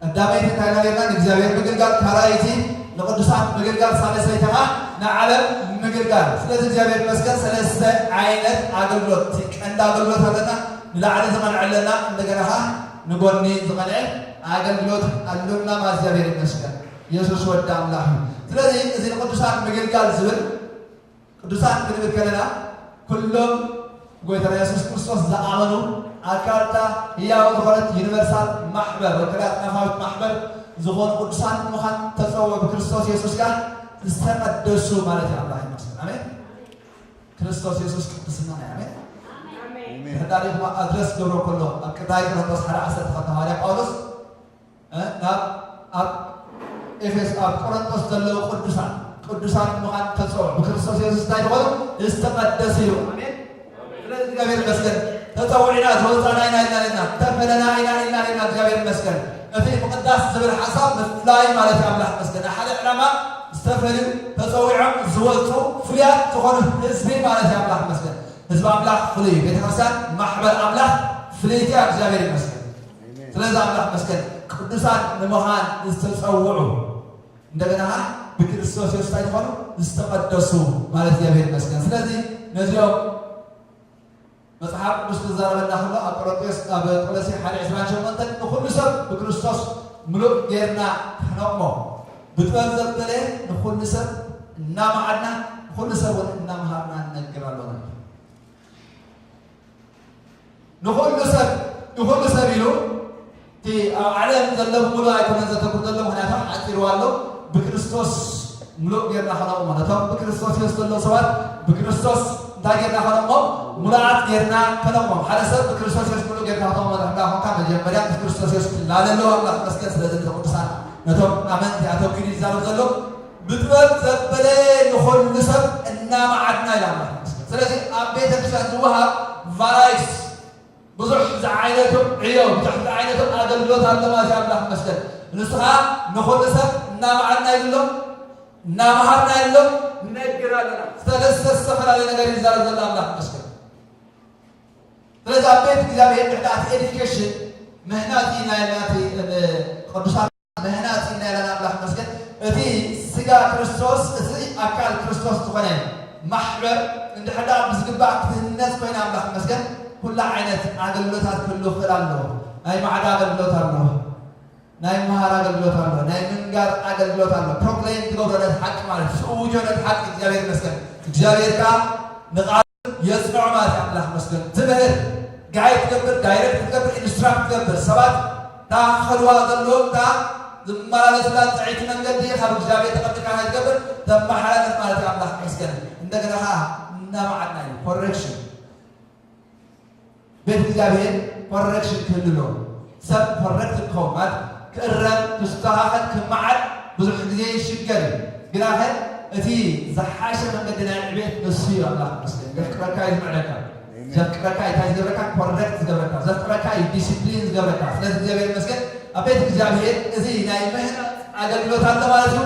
ቀዳመይቲ እንታይ ኢና ጌርና? ንእግዚኣብሔር ምግልጋል፣ ካልኣይቲ ንቅዱሳን ምግልጋል፣ ሳልሰይቲ ከዓ ንዓለም ምግልጋል። ስለዚ እግዚኣብሔር ይመስገን፣ ሰለስተ ዓይነት ኣገልግሎት፣ እቲ ቀንዲ ኣገልግሎት ኣለና፣ ንላዕሊ ዝቐንዐ ኣለና፣ እንደገና ከዓ ንጎኒ ዝቐንዐ ኣገልግሎት ኣሎና። ማ እግዚኣብሔር ይመስገን፣ የሱስ ወዲ ኣምላኽ እዩ። ስለዚ እዚ ንቅዱሳን ምግልጋል ዝብል ቅዱሳን ክንብል ከለና፣ ኩሎም ጎይታና የሱስ ክርስቶስ ዝኣመኑ ኣካልታ ህያው ዝኾነት ዩኒቨርሳል ማሕበር ወይ ከኣ ኣጥናፋዊት ማሕበር ዝኾኑ ቅዱሳን ንምዃን ተጸውዑ፣ ብክርስቶስ የሱስ ከኣ ዝተቐደሱ ማለት እዩ። ኣምላኽ ይመስገን። ኣሜን። ክርስቶስ የሱስ ቅድስና ናይ ኣሜን። ኣሜን። ሕዳሪኹም ኣድረስ ገብሮ ከሎ ኣብ ቀዳማይ ቆሮንቶስ ሓደ ዓሰርተ ክልተ ሃዋርያ ጳውሎስ እ፣ ናብ ኣብ ኤፌስ ኣብ ቆሮንቶስ ዘለዉ ቅዱሳን ቅዱሳን ንምዃን ተጸውዑ፣ ብክርስቶስ የሱስ እንታይ ዝኾኑ ዝተቐደሱ እዩ። ኣሜን። ስለዚ እግዚኣብሔር ይመስገን፣ ተጸውዒና ዝወጻና ኢና ኢልና ኔርና፣ ተፈለና ኢና ኢልና ኔርና። እግዚኣብሔር ይመስገን። እቲ ምቕዳስ ዝብል ሓሳብ ምፍላይ ማለት እዩ። ኣምላኽ ይመስገን፣ ንሓደ ዕላማ ዝተፈልዩ ተጸዊዖም ዝወጹ ፍሉያት ዝኾኑ ህዝቢ ማለት እዩ። ኣምላኽ ይመስገን። ህዝቢ ኣምላኽ ፍሉይ እዩ። ቤተክርስትያን ማሕበር ኣምላኽ ፍልይቲ እያ። እግዚኣብሔር ይመስገን። ስለዚ ኣምላኽ መስገን ቅዱሳን ንምዃን ዝተጸውዑ እንደገና ብክርስቶስ የሱስ እንታይ ዝኾኑ ዝተቐደሱ ማለት እግዚኣብሔር ይመስገን። ስለዚ ነዚኦም መጽሓፍ ቅዱስ ክዛረበና ከሎ ኣብ ቆሎሴ ሓደ ዕስራን ሸሞንተን ንኹሉ ሰብ ብክርስቶስ ምሉእ ጌርና ክነቕሞ ብጥበብ ዘበለ ንኹሉ ሰብ እናመዓድና ንኹሉ ሰብ እውን እናምሃርና ንነግር ኣሎና። ንኹሉ ሰብ ንኹሉ ሰብ ኢሉ እቲ ኣብ ዓለም ዘሎ ብምሉእ ኣይኮነን ዘተኩር ዘሎ፣ ምኽንያቱ ሓፂርዋ ኣሎ። ብክርስቶስ ምሉእ ጌርና ከነቕሞ፣ ነቶም ብክርስቶስ የሱስ ዘለዉ ሰባት ብክርስቶስ እንታይ ጌርና ከነቕሞም? ምሉኣት ጌርና ከነቕሞም። ሓደ ሰብ ብክርስቶስ የሱስ ምሉእ ጌርካ ከተቕሞ እንድሕር ደኣ ኮንካ፣ መጀመርያ ምስ ክርስቶስ የሱስ ትላለ ኣለዎ። ኣምላኽ ይመስገን። ስለዚ ነቶም ቅዱሳን ነቶም ኣመንቲ ኣተኲሩ ይዛረብ ዘሎ ብጥበብ ዘበለ ንኹሉ ሰብ እናመዓድና ኢላ ኣምላኽ ይመስገን። ስለዚ ኣብ ቤተ ክርስቲያን ዝወሃብ ቫራይስ ብዙሕ ዝዓይነቱ ዕዮ ብዙሕ ዝዓይነቱ ኣገልግሎት ኣሎ ማለት እዩ። ኣምላኽ ይመስገን። ንሱ ኸዓ ንኹሉ ሰብ እናመዓድና ኢሉ ኣሎ፣ እናመሃርና ኢሉ ኣሎ፣ ንነግር ኣለና። ሰለስተ ዝተፈላለየ ነገር ይዛረብ ዘሎ ኣምላኽ ይመስገን። ስለዚ ኣብ ቤት እግዚኣብሔር ድሕዳት ኤዱኬሽን ምህናጺ ናይ ናቲ ቅዱሳት ምህናጺ ናይ ለና ኣምላኽ መስገን። እቲ ስጋ ክርስቶስ፣ እቲ ኣካል ክርስቶስ ዝኾነ ማሕበር እንድሕር ደኣ ብዝግባእ ክትህነጽ ኮይና ኣምላኽ መስገን፣ ኩላ ዓይነት ኣገልግሎታት ክህሉ ክኽእል ኣለዎ። ናይ ማዕዳ ኣገልግሎት ኣሎ፣ ናይ ምሃር ኣገልግሎት ኣሎ፣ ናይ ምንጋር ኣገልግሎት ኣሎ። ፕሮክሌም ትገብሮ ነቲ ሓቂ ማለት ትእውጆ ነቲ ሓቂ እግዚኣብሔር መስገን። እግዚኣብሔር ከኣ ንቓል የጽንዖ ማለት እዩ። ኣምላኽ መስገን። ትምህር፣ ጋይድ ትገብር፣ ዳይሬክት ትገብር፣ ኢንስትራክት ትገብር። ሰባት እታ ክኸድዋ ዘለዎም እታ ዝመላለሱላ ጥዕይቲ መንገዲ ካብ እግዚኣብሔር ተቐቢልካ ናይ ትገብር ተመሓላልፍ ማለት እዩ። ኣምላኽ መስገን። እንደገና ኸዓ እናመዓድና እዩ ኮሬክሽን። ቤት እግዚኣብሔር ኮሬክሽን ክህሉ ኣለዎ። ሰብ ኮሬክት ክኸውን ማለት ክእረም፣ ክስተኻኸል፣ ክመዓድ ብዙሕ ግዜ ይሽገር እዩ። ግናኸ እቲ ዝሓሸ መንገዲ ናይ ዕቤት ንሱ እዩ። ኣምላኽ ይመስገን። ዘፍቅረካ እዩ ዝምዕደካ። ዘፍቅረካ እዩ እንታይ ዝገብረካ? ኮሬክት ዝገብረካ። ዘፍቅረካ እዩ ዲሲፕሊን ዝገብረካ። ስለዚ እግዚኣብሔር ይመስገን። ኣብ ቤት እግዚኣብሔር እዚ ናይ ምህናጽ ኣገልግሎት ኣሎ ማለት እዩ።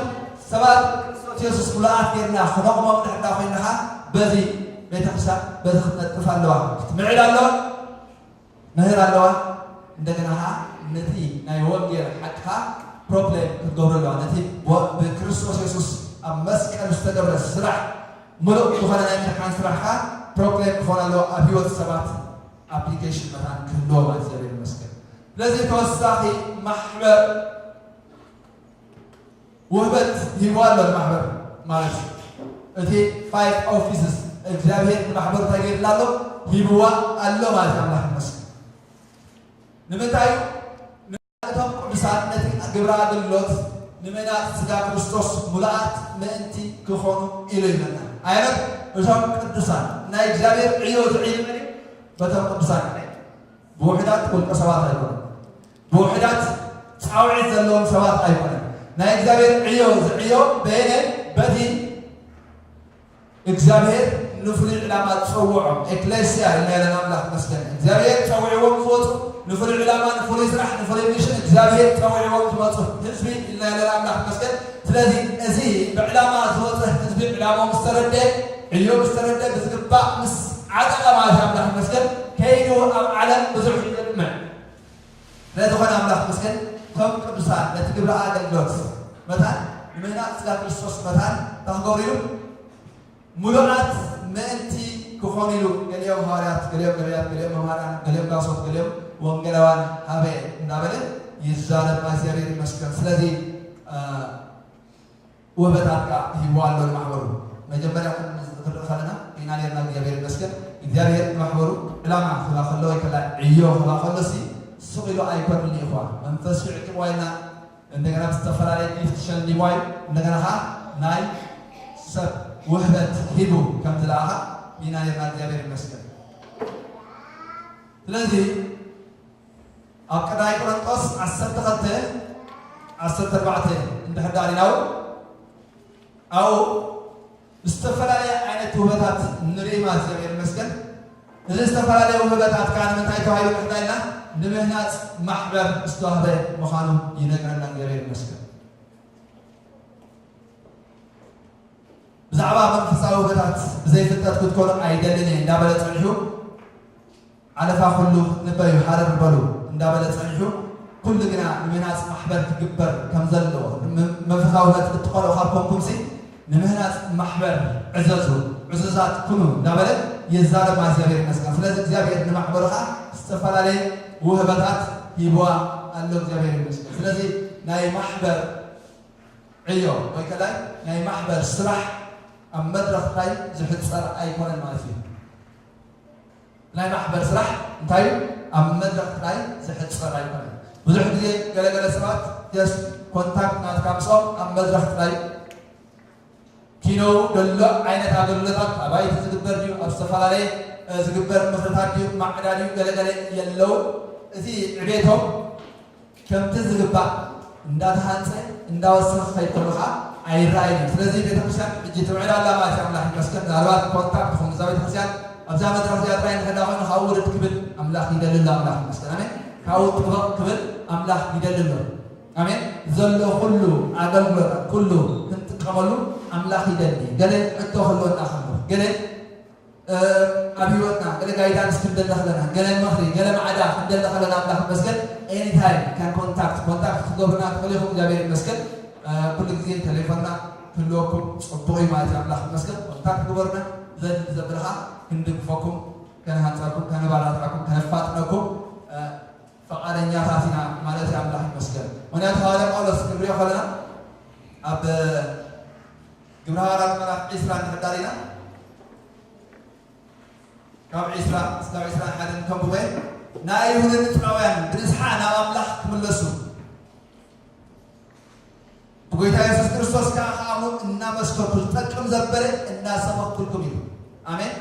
ሰባት ክርስቶስ የሱስ ምሉኣት ጌርና ክነቕሞም ድሕር ኮይንኻ በዚ ቤተክርስትያን በዚ ክትነጥፍ ኣለዋ። ክትምዕድ ኣለዋ። ምህር ኣለዋ። እንደገና ኸዓ ነቲ ናይ ወንጌል ሓቅኻ ፕሮክሌም ክትገብሮ ኣለዋ። ነቲ ብ-፣ ብክርስቶስ የሱስ ኣብ መስቀል ዝተገብረ ስራሕ፣ ምሉእ ዝኾነ ናይ ምድሓን ስራሕኻ ፕሮክሌም ክኾን ኣለዎ። ኣብ ህይወት ሰባት ኣፕሊኬሽን መታን ክህልዎ ማለት እዩ። እግዚኣብሔር ይመስገን። ስለዚ ተወሳኺ ማሕበር ውህበት ሂብዋ ኣሎ ንማሕበር ማለት እዩ። እቲ ፋይቭ ኦፊስስ እግዚኣብሔር ንማሕበር እንታይ ገይርላ ኣሎ? ሂብዋ ኣሎ ማለት እዩ። ኣምላኽ ይመስገን። ንምንታይ እዩ? እቶም ቅዱሳን ነቲ ግብረ ኣገልግሎት ንምህናጽ ስጋ ክርስቶስ ምሉኣት ምእንቲ ክኾኑ ኢሉ ይብለና። ኣየኖት እቶም ቅዱሳን? ናይ እግዚኣብሔር ዕዮ ዝዕይል መን እዩ? በቶም ቅዱሳን ብውሕዳት ውልቀ ሰባት ኣይኮኑን። ብውሕዳት ጻውዒት ዘለዎም ሰባት ኣይኮነን። ናይ እግዚኣብሔር ዕዮ ዝዕዮ በየነ? በቲ እግዚኣብሔር ንፍሉይ ዕላማ ዝጸውዖም ኤክሌስያ ኢልና ኢለን ኣምላኽ መስገን። እግዚኣብሔር ጸዊዕዎም ዝወጹ ንፍሉይ ዕላማ፣ ንፍሉይ ስራሕ፣ ንፍሉይ ሚሽን እግዚኣብሔር ጸዊዕዎም ዝመጹ ህዝቢ ኢልና ኢለን ኣምላኽ መስገን። ስለዚ እዚ ብዕላማ ዝወጸ ህዝቢ ዕላማኡ ምስ ተረደ፣ ዕዮ ምስ ተረደ፣ ብዝግባእ ምስ ዓጠቐ ማለት ኣምላኽ መስገን ከይዱ ኣብ ዓለም ብዙሕ ይጠቅመ። ስለዚ ዝኾነ ኣምላኽ መስገን እቶም ቅዱሳን ነቲ ግብረ ኣገልግሎት መታን ንምህናጽ ስጋ ክርስቶስ መታን እንታይ ክገብሩ ኢሉ? ምሉኣት ምእንቲ ክኾኑ ኢሉ፣ ገሊኦም ሃዋርያት፣ ገሊኦም ነቢያት፣ ገሊኦም መምህራን፣ ገሊኦም ዳሶት፣ ገሊኦም ወንጌላውያን ሃበ እንዳበለ ይዛረብ። እግዚኣብሔር ይመስገን። ስለዚ ውህበታት ከዓ ሂብዋ ኣሎ ንማሕበሩ። መጀመርያ ክንርኢ ከለና ኢና ነርና። እግዚኣብሔር ይመስገን። እግዚኣብሔር ንማሕበሩ ዕላማ ክህባ ከሎ ወይ ከላ ዕዮ ክህባ ከሎ ሲ ስቕ ኢሉ ኣይኮንን ልኢኽዋ። መንፈስ ይዕቅብዋ ኢልና እንደገና ብዝተፈላለየ ጊፍት ሸሊምዋ እዩ። እንደገና ከዓ ናይ ሰብ ውህበት ሂቡ ከም ዝለኣኻ ኢና ነርና። እግዚኣብሔር ይመስገን። ስለዚ ኣብ ቀዳማይ ቆሮንጦስ ዓሰርተ ክልተ ዓሰርተ ኣርባዕተ እንድሕር ዳሪና እውን ኣብኡ ዝተፈላለየ ዓይነት ውህበታት ንርኢ ማለት እግዚኣብሔር ይመስገን። እዚ ዝተፈላለየ ውህበታት ከዓ ንምንታይ ተባሂሉ ንሕና ኢልና ንምህናፅ ማሕበር ዝተዋህበ ምዃኑ ይነግረና እግዚኣብሔር ይመስገን። ብዛዕባ መንፈሳዊ ውህበታት ብዘይፍልጠት ክትኮኑ ኣይደልን እየ እንዳበለ ፀኒሑ ዓለፋ ኩሉ ንበዩ ሃረር በሉ እንዳበለ ጸኒሑ፣ ኩሉ ግና ንምህናጽ ማሕበር ክግበር ከም ዘለዎ፣ ም-፣ መንፈሳዊ ውህበት እትቐልዑ ካብ ኮንኩምሲ፣ ንምህናጽ ማሕበር ዕዘዙ፣ ዕዙዛት ኩኑ እንዳበለ ይዛረብ። እግዚኣብሔር ይመስገን። ስለዚ እግዚኣብሔር ንማሕበሩ ኸዓ ዝተፈላለየ ውህበታት ሂብዋ ኣሎ። እግዚኣብሔር ይመስገን። ስለዚ ናይ ማሕበር ዕዮ ወይ ከላይ ናይ ማሕበር ስራሕ ኣብ መድረኽ ጥራይ ዝሕጸር ኣይኮነን ማለት እዩ። ናይ ማሕበር ስራሕ እንታይ እዩ? ኣብ መድረኽ ጥራይ ዝሕጸር ኣይኮነን። ብዙሕ ግዜ ገለገለ ሰባት ጀስት ኮንታክት ናትካ ምስኦም ኣብ መድረኽ ጥራይ ኪነው ደሎ ዓይነት ኣገልግሎታት ኣባይቲ ዝግበር ድዩ፣ ኣብ ዝተፈላለየ፣ እ፣ ዝግበር ምኽርታት ድዩ፣ ማዕዳ ድዩ፣ ገለገለ የለውን። እቲ ዕቤቶም ከምቲ ዝግባእ እንዳተሃንጸ እንዳወሰኸ ክኸይድ ከሎ ከዓ ኣይረኣይን እዩ። ስለዚ ቤተክርስትያን ሕጂ ትምዕድ ኣላ ማለት እዩ። ኣምላኽ ይመስገን። ምናልባት ኮንታክትኹም እዛ ቤተክርስትያን ኣብዛ መድረኽ እዚኣ ጥራይ እንድሕር ዳ ኮይኑ ካብኡ ውርድ ክብል ኣምላኽ ይደሊ ኣሎ። ኣምላኽ ይመስገን። ኣሜን። ካብኡ ጥበቕ ክብል ኣምላኽ ይደሊ ኣሎ። ኣሜን። ዘሎ ኩሉ ኣገልግሎታት ኩሉ ክንጥቀመሉ ኣምላኽ ይደሊ። ገለ ሕቶ ክህልወና ከሎ፣ ገለ እ፣ ኣብ ህይወትና ገለ ጋይዳንስ ክንደሊ ከለና፣ ገለ ምኽሪ፣ ገለ ማዕዳ ክንደሊ ከለና፣ ኣምላኽ ይመስገን፣ ኤኒታይም ከም ኮንታክት፣ ኮንታክት ክትገብሩና ትኽእሉ ኢኹም። እግዚኣብሔር ይመስገን። እ፣ ኩሉ ግዜ ቴሌፎንና ክህልወኩም ጽቡቕ እዩ ማለት እዩ። ኣምላኽ ይመስገን። ኮንታክት ግበሩና። ዘድሊ ዘብል ኸኣ ክንድግፈኩም፣ ከነሃንጸኩም፣ ከነባላትዓኩም፣ ከነፋጥነኩም፣ እ፣ ፈቓደኛታት ኢና ማለት እዩ። ኣምላኽ ይመስገን። ምኽንያቱ ሃዋርያ ጳውሎስ ክንሪኦ ከለና ኣብ ግብረ ሃዋርያት ምዕራፍ ዕስራ እንድሕር ዳሪና ካብ ዕስራ እስካብ ዕስራን ሓደን ከንብቦ እየ። ንኣይሁድን ንጽራውያን ብንስሓ ናብ ኣምላኽ ክምለሱ ብጎይታ የሱስ ክርስቶስ ከኣ ክኣምኑ እናመስከርኩ ዝጠቅም ዘበለ እናሰበኽኩልኩም እዩ። ኣሜን።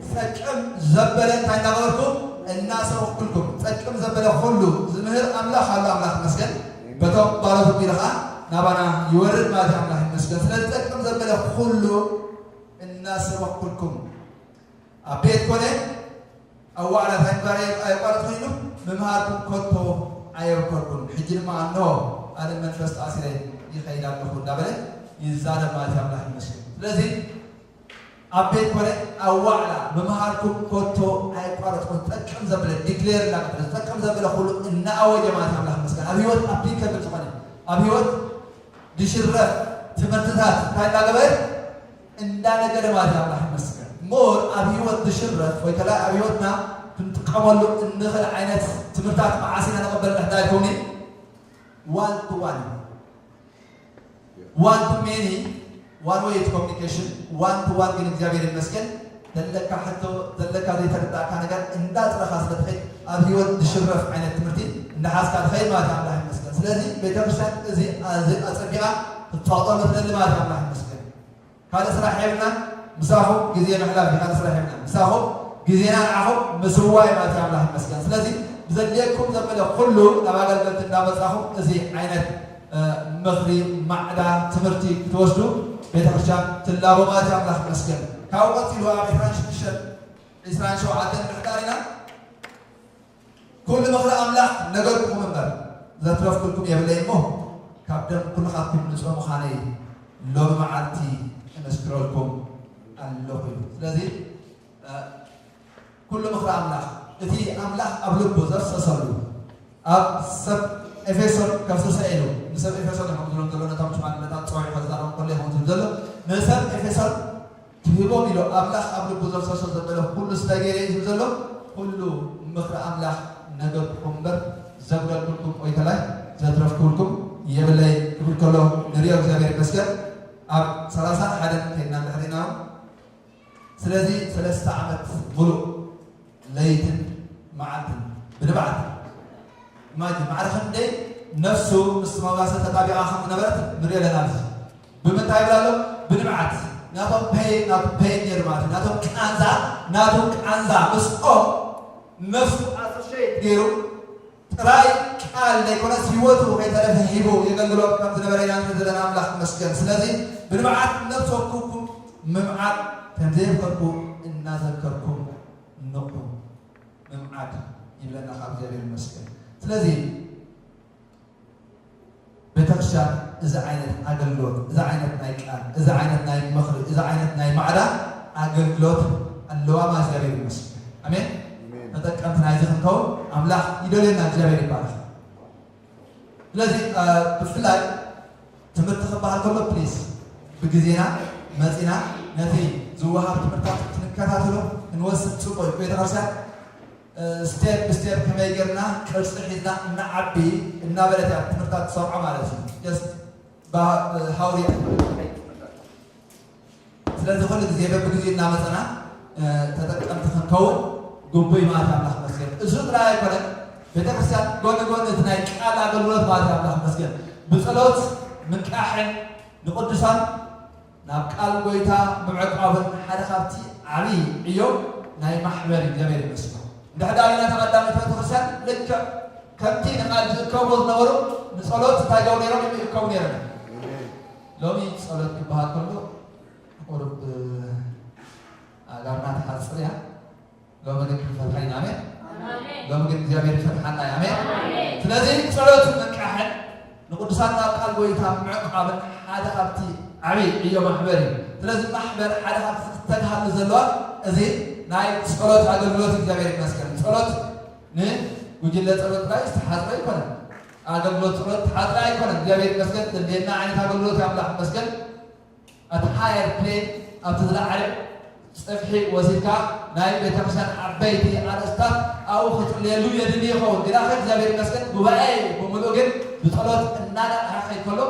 ዝጠቅም ዘበለ እንታይ እናገበርኩም? እናሰበኽኩልኩም። ዝጠቅም ዘበለ ኩሉ ዝምህር ኣምላኽ ኣሎ። ኣምላኽ ይመስገን። በቶም ባሮቱ ቢሉ ኸዓ ናባና ይወርድ ማለት እዩ። ኣምላኽ ይመስገን። ስለ ዝጠቅም ዘበለ ኩሉ እናሰበኽኩልኩም ኣብ ቤት ኮነ ኣብ ዋዕላ እንታይ ምግባር ኣየቋረጽኩን ኢሉ ምምሃርኩም ከቶ ኣየብከልኩን። ሕጂ ድማ እንሆ ኣነ መንፈስ ተኣሲረ ይኸይድ ኣለኹ እንዳበለ ይዛረብ ማለት እዩ። ኣምላኽ ይመስገን። ስለዚ ኣብ ቤት ኮነ ኣብ ዋዕላ ምምሃርኩም ከቶ ኣየቋረጽኩን። ጠቅም ዘበለ ዲክሌር እናገበረ ዝጠቅም ዘበለ ኩሉ እናኣወጀ ማለት እዩ። ኣምላኽ ይመስገን። ኣብ ህይወት ኣፕሊከብል ዝኾነ ኣብ ህይወት ድሽረፍ ትምህርትታት እንታይ እናገበረ እንዳነገረ ማለት እዩ። ኣምላኽ ይመስገን። ሞር ኣብ ህይወት ድሽረፍ ወይ ከላይ ኣብ ህይወትና ክንጥቀመሉ እንኽእል ዓይነት ትምህርታት መዓስ ኢና ንቕበል ንሕና ኢልኩምኒ? ዋን ቱ ዋን እዩ። ዋን ቱ ሜኒ ዋን ዌይ ኮሚኒኬሽን፣ ዋን ቱ ዋን ግን እግዚኣብሔር ይመስገን ዘለካ ሕቶ ዘለካ ዘይተረዳእካ ነገር እንዳፅረኻ ስለ ትኸይድ ኣብ ህይወት ዝሽረፍ ዓይነት ትምህርቲ እንዳሓዝካ ትኸይድ ማለት እዩ። ኣምላኽ ይመስገን። ስለዚ ቤተክርስትያን እዚ ኣዚ ኣፀቢቓ ክትፃወጠሉ ትደሊ ማለት እዩ። ኣምላኽ ይመስገን። ካልእ ስራሕ የብልናን። ምሳኹም ግዜ ምሕላፍ እዩ። ካልእ ስራሕ የብልናን። ምሳኹም ግዜና ንዓኹም ምስዋይ ማለት እዩ። ኣምላኽ ይመስገን። ስለዚ ብዘድልየኩም ዘበለ ኩሉ ናብ ኣገልገልቲ እንዳመፃኹም እዚ ዓይነት እ፣ ምኽሪ፣ ማዕዳ፣ ትምህርቲ ክትወስዱ ቤተክርስትያን ትላቦ ማለት እዩ። ኣምላኽ ይመስገን። ካብኡ ቀፂሉ ኣብ ዕስራን ሽዱሽተን ዕስራን ሸውዓተን ምሕዳር ኢና። ኩሉ ምኽሪ ኣምላኽ ነገርኩኹም እምበር ዘትረፍኩልኩም የብለይ እሞ ካብ ደም ኩልኻትኩም ንጹህ ምዃነይ ሎሚ መዓልቲ እመስክረልኩም ኣለኹ ኢሉ። ስለዚ እ፣ ኩሉ ምኽሪ ኣምላኽ፣ እቲ ኣምላኽ ኣብ ልቡ ዘፍሰሰሉ፣ ኣብ ሰብ ኤፌሶን ከፍስሰ ኢሉ ንሰብ ኤፌሶን ይኸውን ዝብሎም ዘሎ ነቶም ሽማግለታት ጸዊዑ ከዛረቦም ከሎ ይኸውን ዝብል ዘሎ ንሰብ ኤፌሶን ክህቦም ኢሉ ኣምላኽ ኣብ ልቡ ዘፍሰሶ ዘበለ ኩሉ ስለ ገይረ እዩ ዝብል ዘሎ ኩሉ ምኽሪ ኣምላኽ ነገርኩኩም እምበር ዘጉደልኩልኩም ወይ ከላይ ዘትረፍኩልኩም የብለይ ክብል ከሎ ንሪኦ እግዚኣብሔር ይመስገን። ኣብ ሰላሳ ሓደ ከይድና እንድሕር ኢና ስለዚ ሰለስተ ዓመት ሙሉእ ለይትን መዓልትን ብንብዓት ማጂ ማዕረ ክንደይ ነፍሱ ምስ መባሰ ተጣቢቓ ከም ዝነበረት ንሪኦ ኣለና ኣብዚ ብምንታይ ይብላ ኣሎ ብንብዓት ናቶም ፔን ናቱ ፔን ነይሩ ማለት እዩ ናቶም ቃንዛ ናቱ ቃንዛ ምስኦም ነፍሱ ኣሶሼት ገይሩ ጥራይ ቃል ዘይኮነስ ህይወቱ ከይተረፈ ሂቡ የገልግሎ ከም ዝነበረ ኢና ንርኢ ዘለና ኣምላኽ ይመስገን ስለዚ ብንብዓት እናዘከርኩም ምምዓድ ከም ዘየፍቀድኩ እናዘከርኩም ንቑ ምምዓድ ይብለና ካብ እግዚኣብሔር ይመስገን ስለዚ ቤተክርስትያን እዚ ዓይነት ኣገልግሎት እዚ ዓይነት ናይ ቃል እዚ ዓይነት ናይ ምኽሪ እዚ ዓይነት ናይ ማዕዳ ኣገልግሎት ኣለዋ ማለት እግዚኣብሔር ይመስገን ኣሜን ተጠቀምቲ ናይዚ ክንከውን ኣምላኽ ይደልየና እግዚኣብሔር ይባላል ስለዚ ብፍላይ ትምህርቲ ክበሃል ከሎ ፕሊስ ብግዜና መፂና ነቲ ዝወሃብ ትምህርታት ክንከታተሎ ክንወስድ ፅቡቅ እዩ ቤተክርስትያን ስቴፕ ብስቴፕ ከመይ ጌርና ቅርፂ ሒዝና እናዓቢ እናበለት እያ ትምህርታት ትሰምዖ ማለት እዩ ሃውሪ ስለዚ ኩሉ ግዜ በብግዜ እናመፀና ተጠቀምቲ ክንከውን ግቡይ ማለት ኣምላኽ መስገን እሱ ጥራይ ኣይኮነን ቤተክርስትያን ጎኒ ጎኒ እቲ ናይ ቃል ኣገልግሎት ማለት ኣምላኽ መስገን ብፀሎት ምንቃሕን ንቅዱሳን ናብ ቃል ጎይታ ምዕቃብን ሓደ ካብቲ ዓብዪ ዕዮ ናይ ማሕበር እግዚኣብሔር ይመስሎ እንድሕር ዳሪና ተቐዳሚት ቤተክርስትያን ልክዕ ከምቲ ንቃል ዝእከብዎ ዝነበሩ ንፀሎት እንታይ ገቡ ነይሮም ይእከቡ ነይሮም ሎሚ ጸሎት ክበሃል ከሎ ቁሩብ ኣእጋርና ትሓጽር እያ። ሎሚ ግን ክንፈትሓ ኢና። ኣሜን። ኣሜን። ሎሚ ግን እግዚኣብሔር ይፈትሓና እዩ። ኣሜን። ኣሜን። ስለዚ ጸሎት ምንቃሕን ንቅዱሳን ናብ ቃል ጎይታ ምዕቃብን ሓደ ካብቲ ዓብዪ ዕዮ ማሕበር እዩ። ስለዚ ማሕበር ሓደ ካብቲ ክተግሃሉ ዘለዋ እዚ ናይ ጸሎት ኣገልግሎት እግዚኣብሔር ይመስገን። ጸሎት ንጉጅለ ጸሎት ጥራይ ዝተሓጽረ ኣይኮነን። ኣገልግሎት ጸሎት ተሓጽረ ኣይኮነን። እግዚኣብሔር ይመስገን። ዘድልየና ዓይነት ኣገልግሎት እዩ። ኣምላኽ ይመስገን። ኣቲ ሃየር ፕሌን ኣብቲ ዝለዓለ ጽፍሒ ወሲድካ ናይ ቤተክርስትያን ዓበይቲ ኣርእስታት ኣብኡ ክጽለየሉ የድሊ ይኸውን። ግናኸ እግዚኣብሔር ይመስገን ጉባኤ ብምሉእ ግን ብጸሎት እናነቕሐ ከይድ ከሎ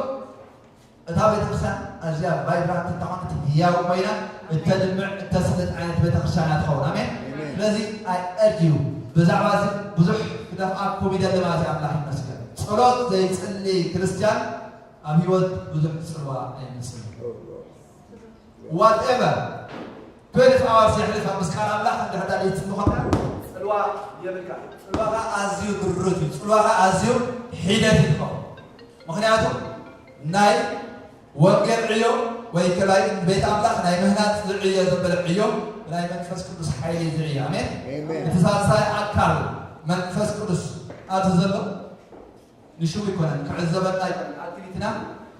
እታ ቤተክርስትያን ኣዝያ ቫይብራንት እንተኾነት ህያው ኮይና እተድምዕ እተስልጥ ዓይነት ቤተክርስትያን እያ ትኸውን። ኣሜን። ኣሜን። ስለዚ ኣይ እርጅ ዩ ብዛዕባ እዚ ብዙሕ ክደፍኣኩም ይደሊ ማለት እዩ። ኣምላኽ ይመስገን። ጸሎት ዘይጽሊ ክርስትያን ኣብ ህይወት ብዙሕ ጽልዋ ኣይምጽእ። ዋትኤቨር ትዌልፍ ኣዋርስ የሕልፍ ኣብ ምስቃል ኣምላኽ እንድሕር ዳ ዘይጽሊ ኾንካ ጽልዋ የብልካ። ጽልዋኻ ኣዝዩ ድሩት እዩ። ጽልዋኻ ኣዝዩ ሒደት እዩ ዝኸውን። ምኽንያቱ ናይ ወንጌል ዕዮ ወይ ከላይ ቤት ኣምላኽ ናይ ምህናጽ ዝዕዮ ዘበለ ዕዮ ብናይ መንፈስ ቅዱስ ሓይሊ ዝዕዮ። ኣሜን። ኣሜን። እቲ ሳልሳይ ኣካል መንፈስ ቅዱስ ኣብዚ ዘሎ ንሽሙ ኣይኮነን ክዕዘበና ኣይኮነን ኣክቲቪቲና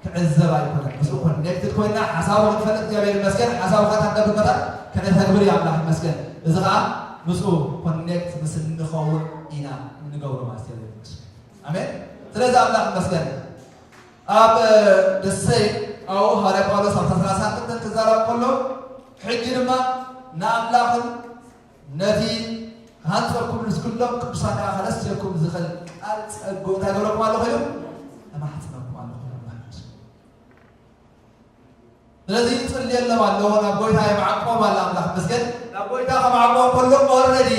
ክዕዘብ ኣይኮነን ምስኡ ኮኔክትድ ኮይና ሓሳቡ ክንፈልጥ እግዚኣብሔር ይመስገን ሓሳቡ ካታንዳብመታት ከነተግብር እዩ ኣምላኽ ይመስገን እዚ ከዓ ምስኡ ኮኔክት ምስ እንኸውን ኢና እንገብሮ ማለት እግዚኣብሔር ይመስገን ኣሜን ስለዚ ኣምላኽ ይመስገን ኣብ ደሰይ ኣው ሃዋርያ ጳውሎስ ኣብታ ሰላሳ ቅጥን ክዛረብ ከሎ ሕጂ ድማ ንኣምላኽን ነቲ ክሃንጸኩም ምስ ኩሎም ቅዱሳን ከዓ ከነስየኩም ዝኽእል ቃል ጸግኡ እንታይ ገብረኩም ኣለኹ ኢሉ ተማሕጽነኩም ኣለኹ ኢሉ ኣምላኽ ይመስገን ስለዚ ይጽልየሎም ኣለዎ ናብ ጎይታ የማዕቆም ኣለ ኣምላኽ ይመስገን ናብ ጎይታ ከማዕቆም ከሎ ኦረዲ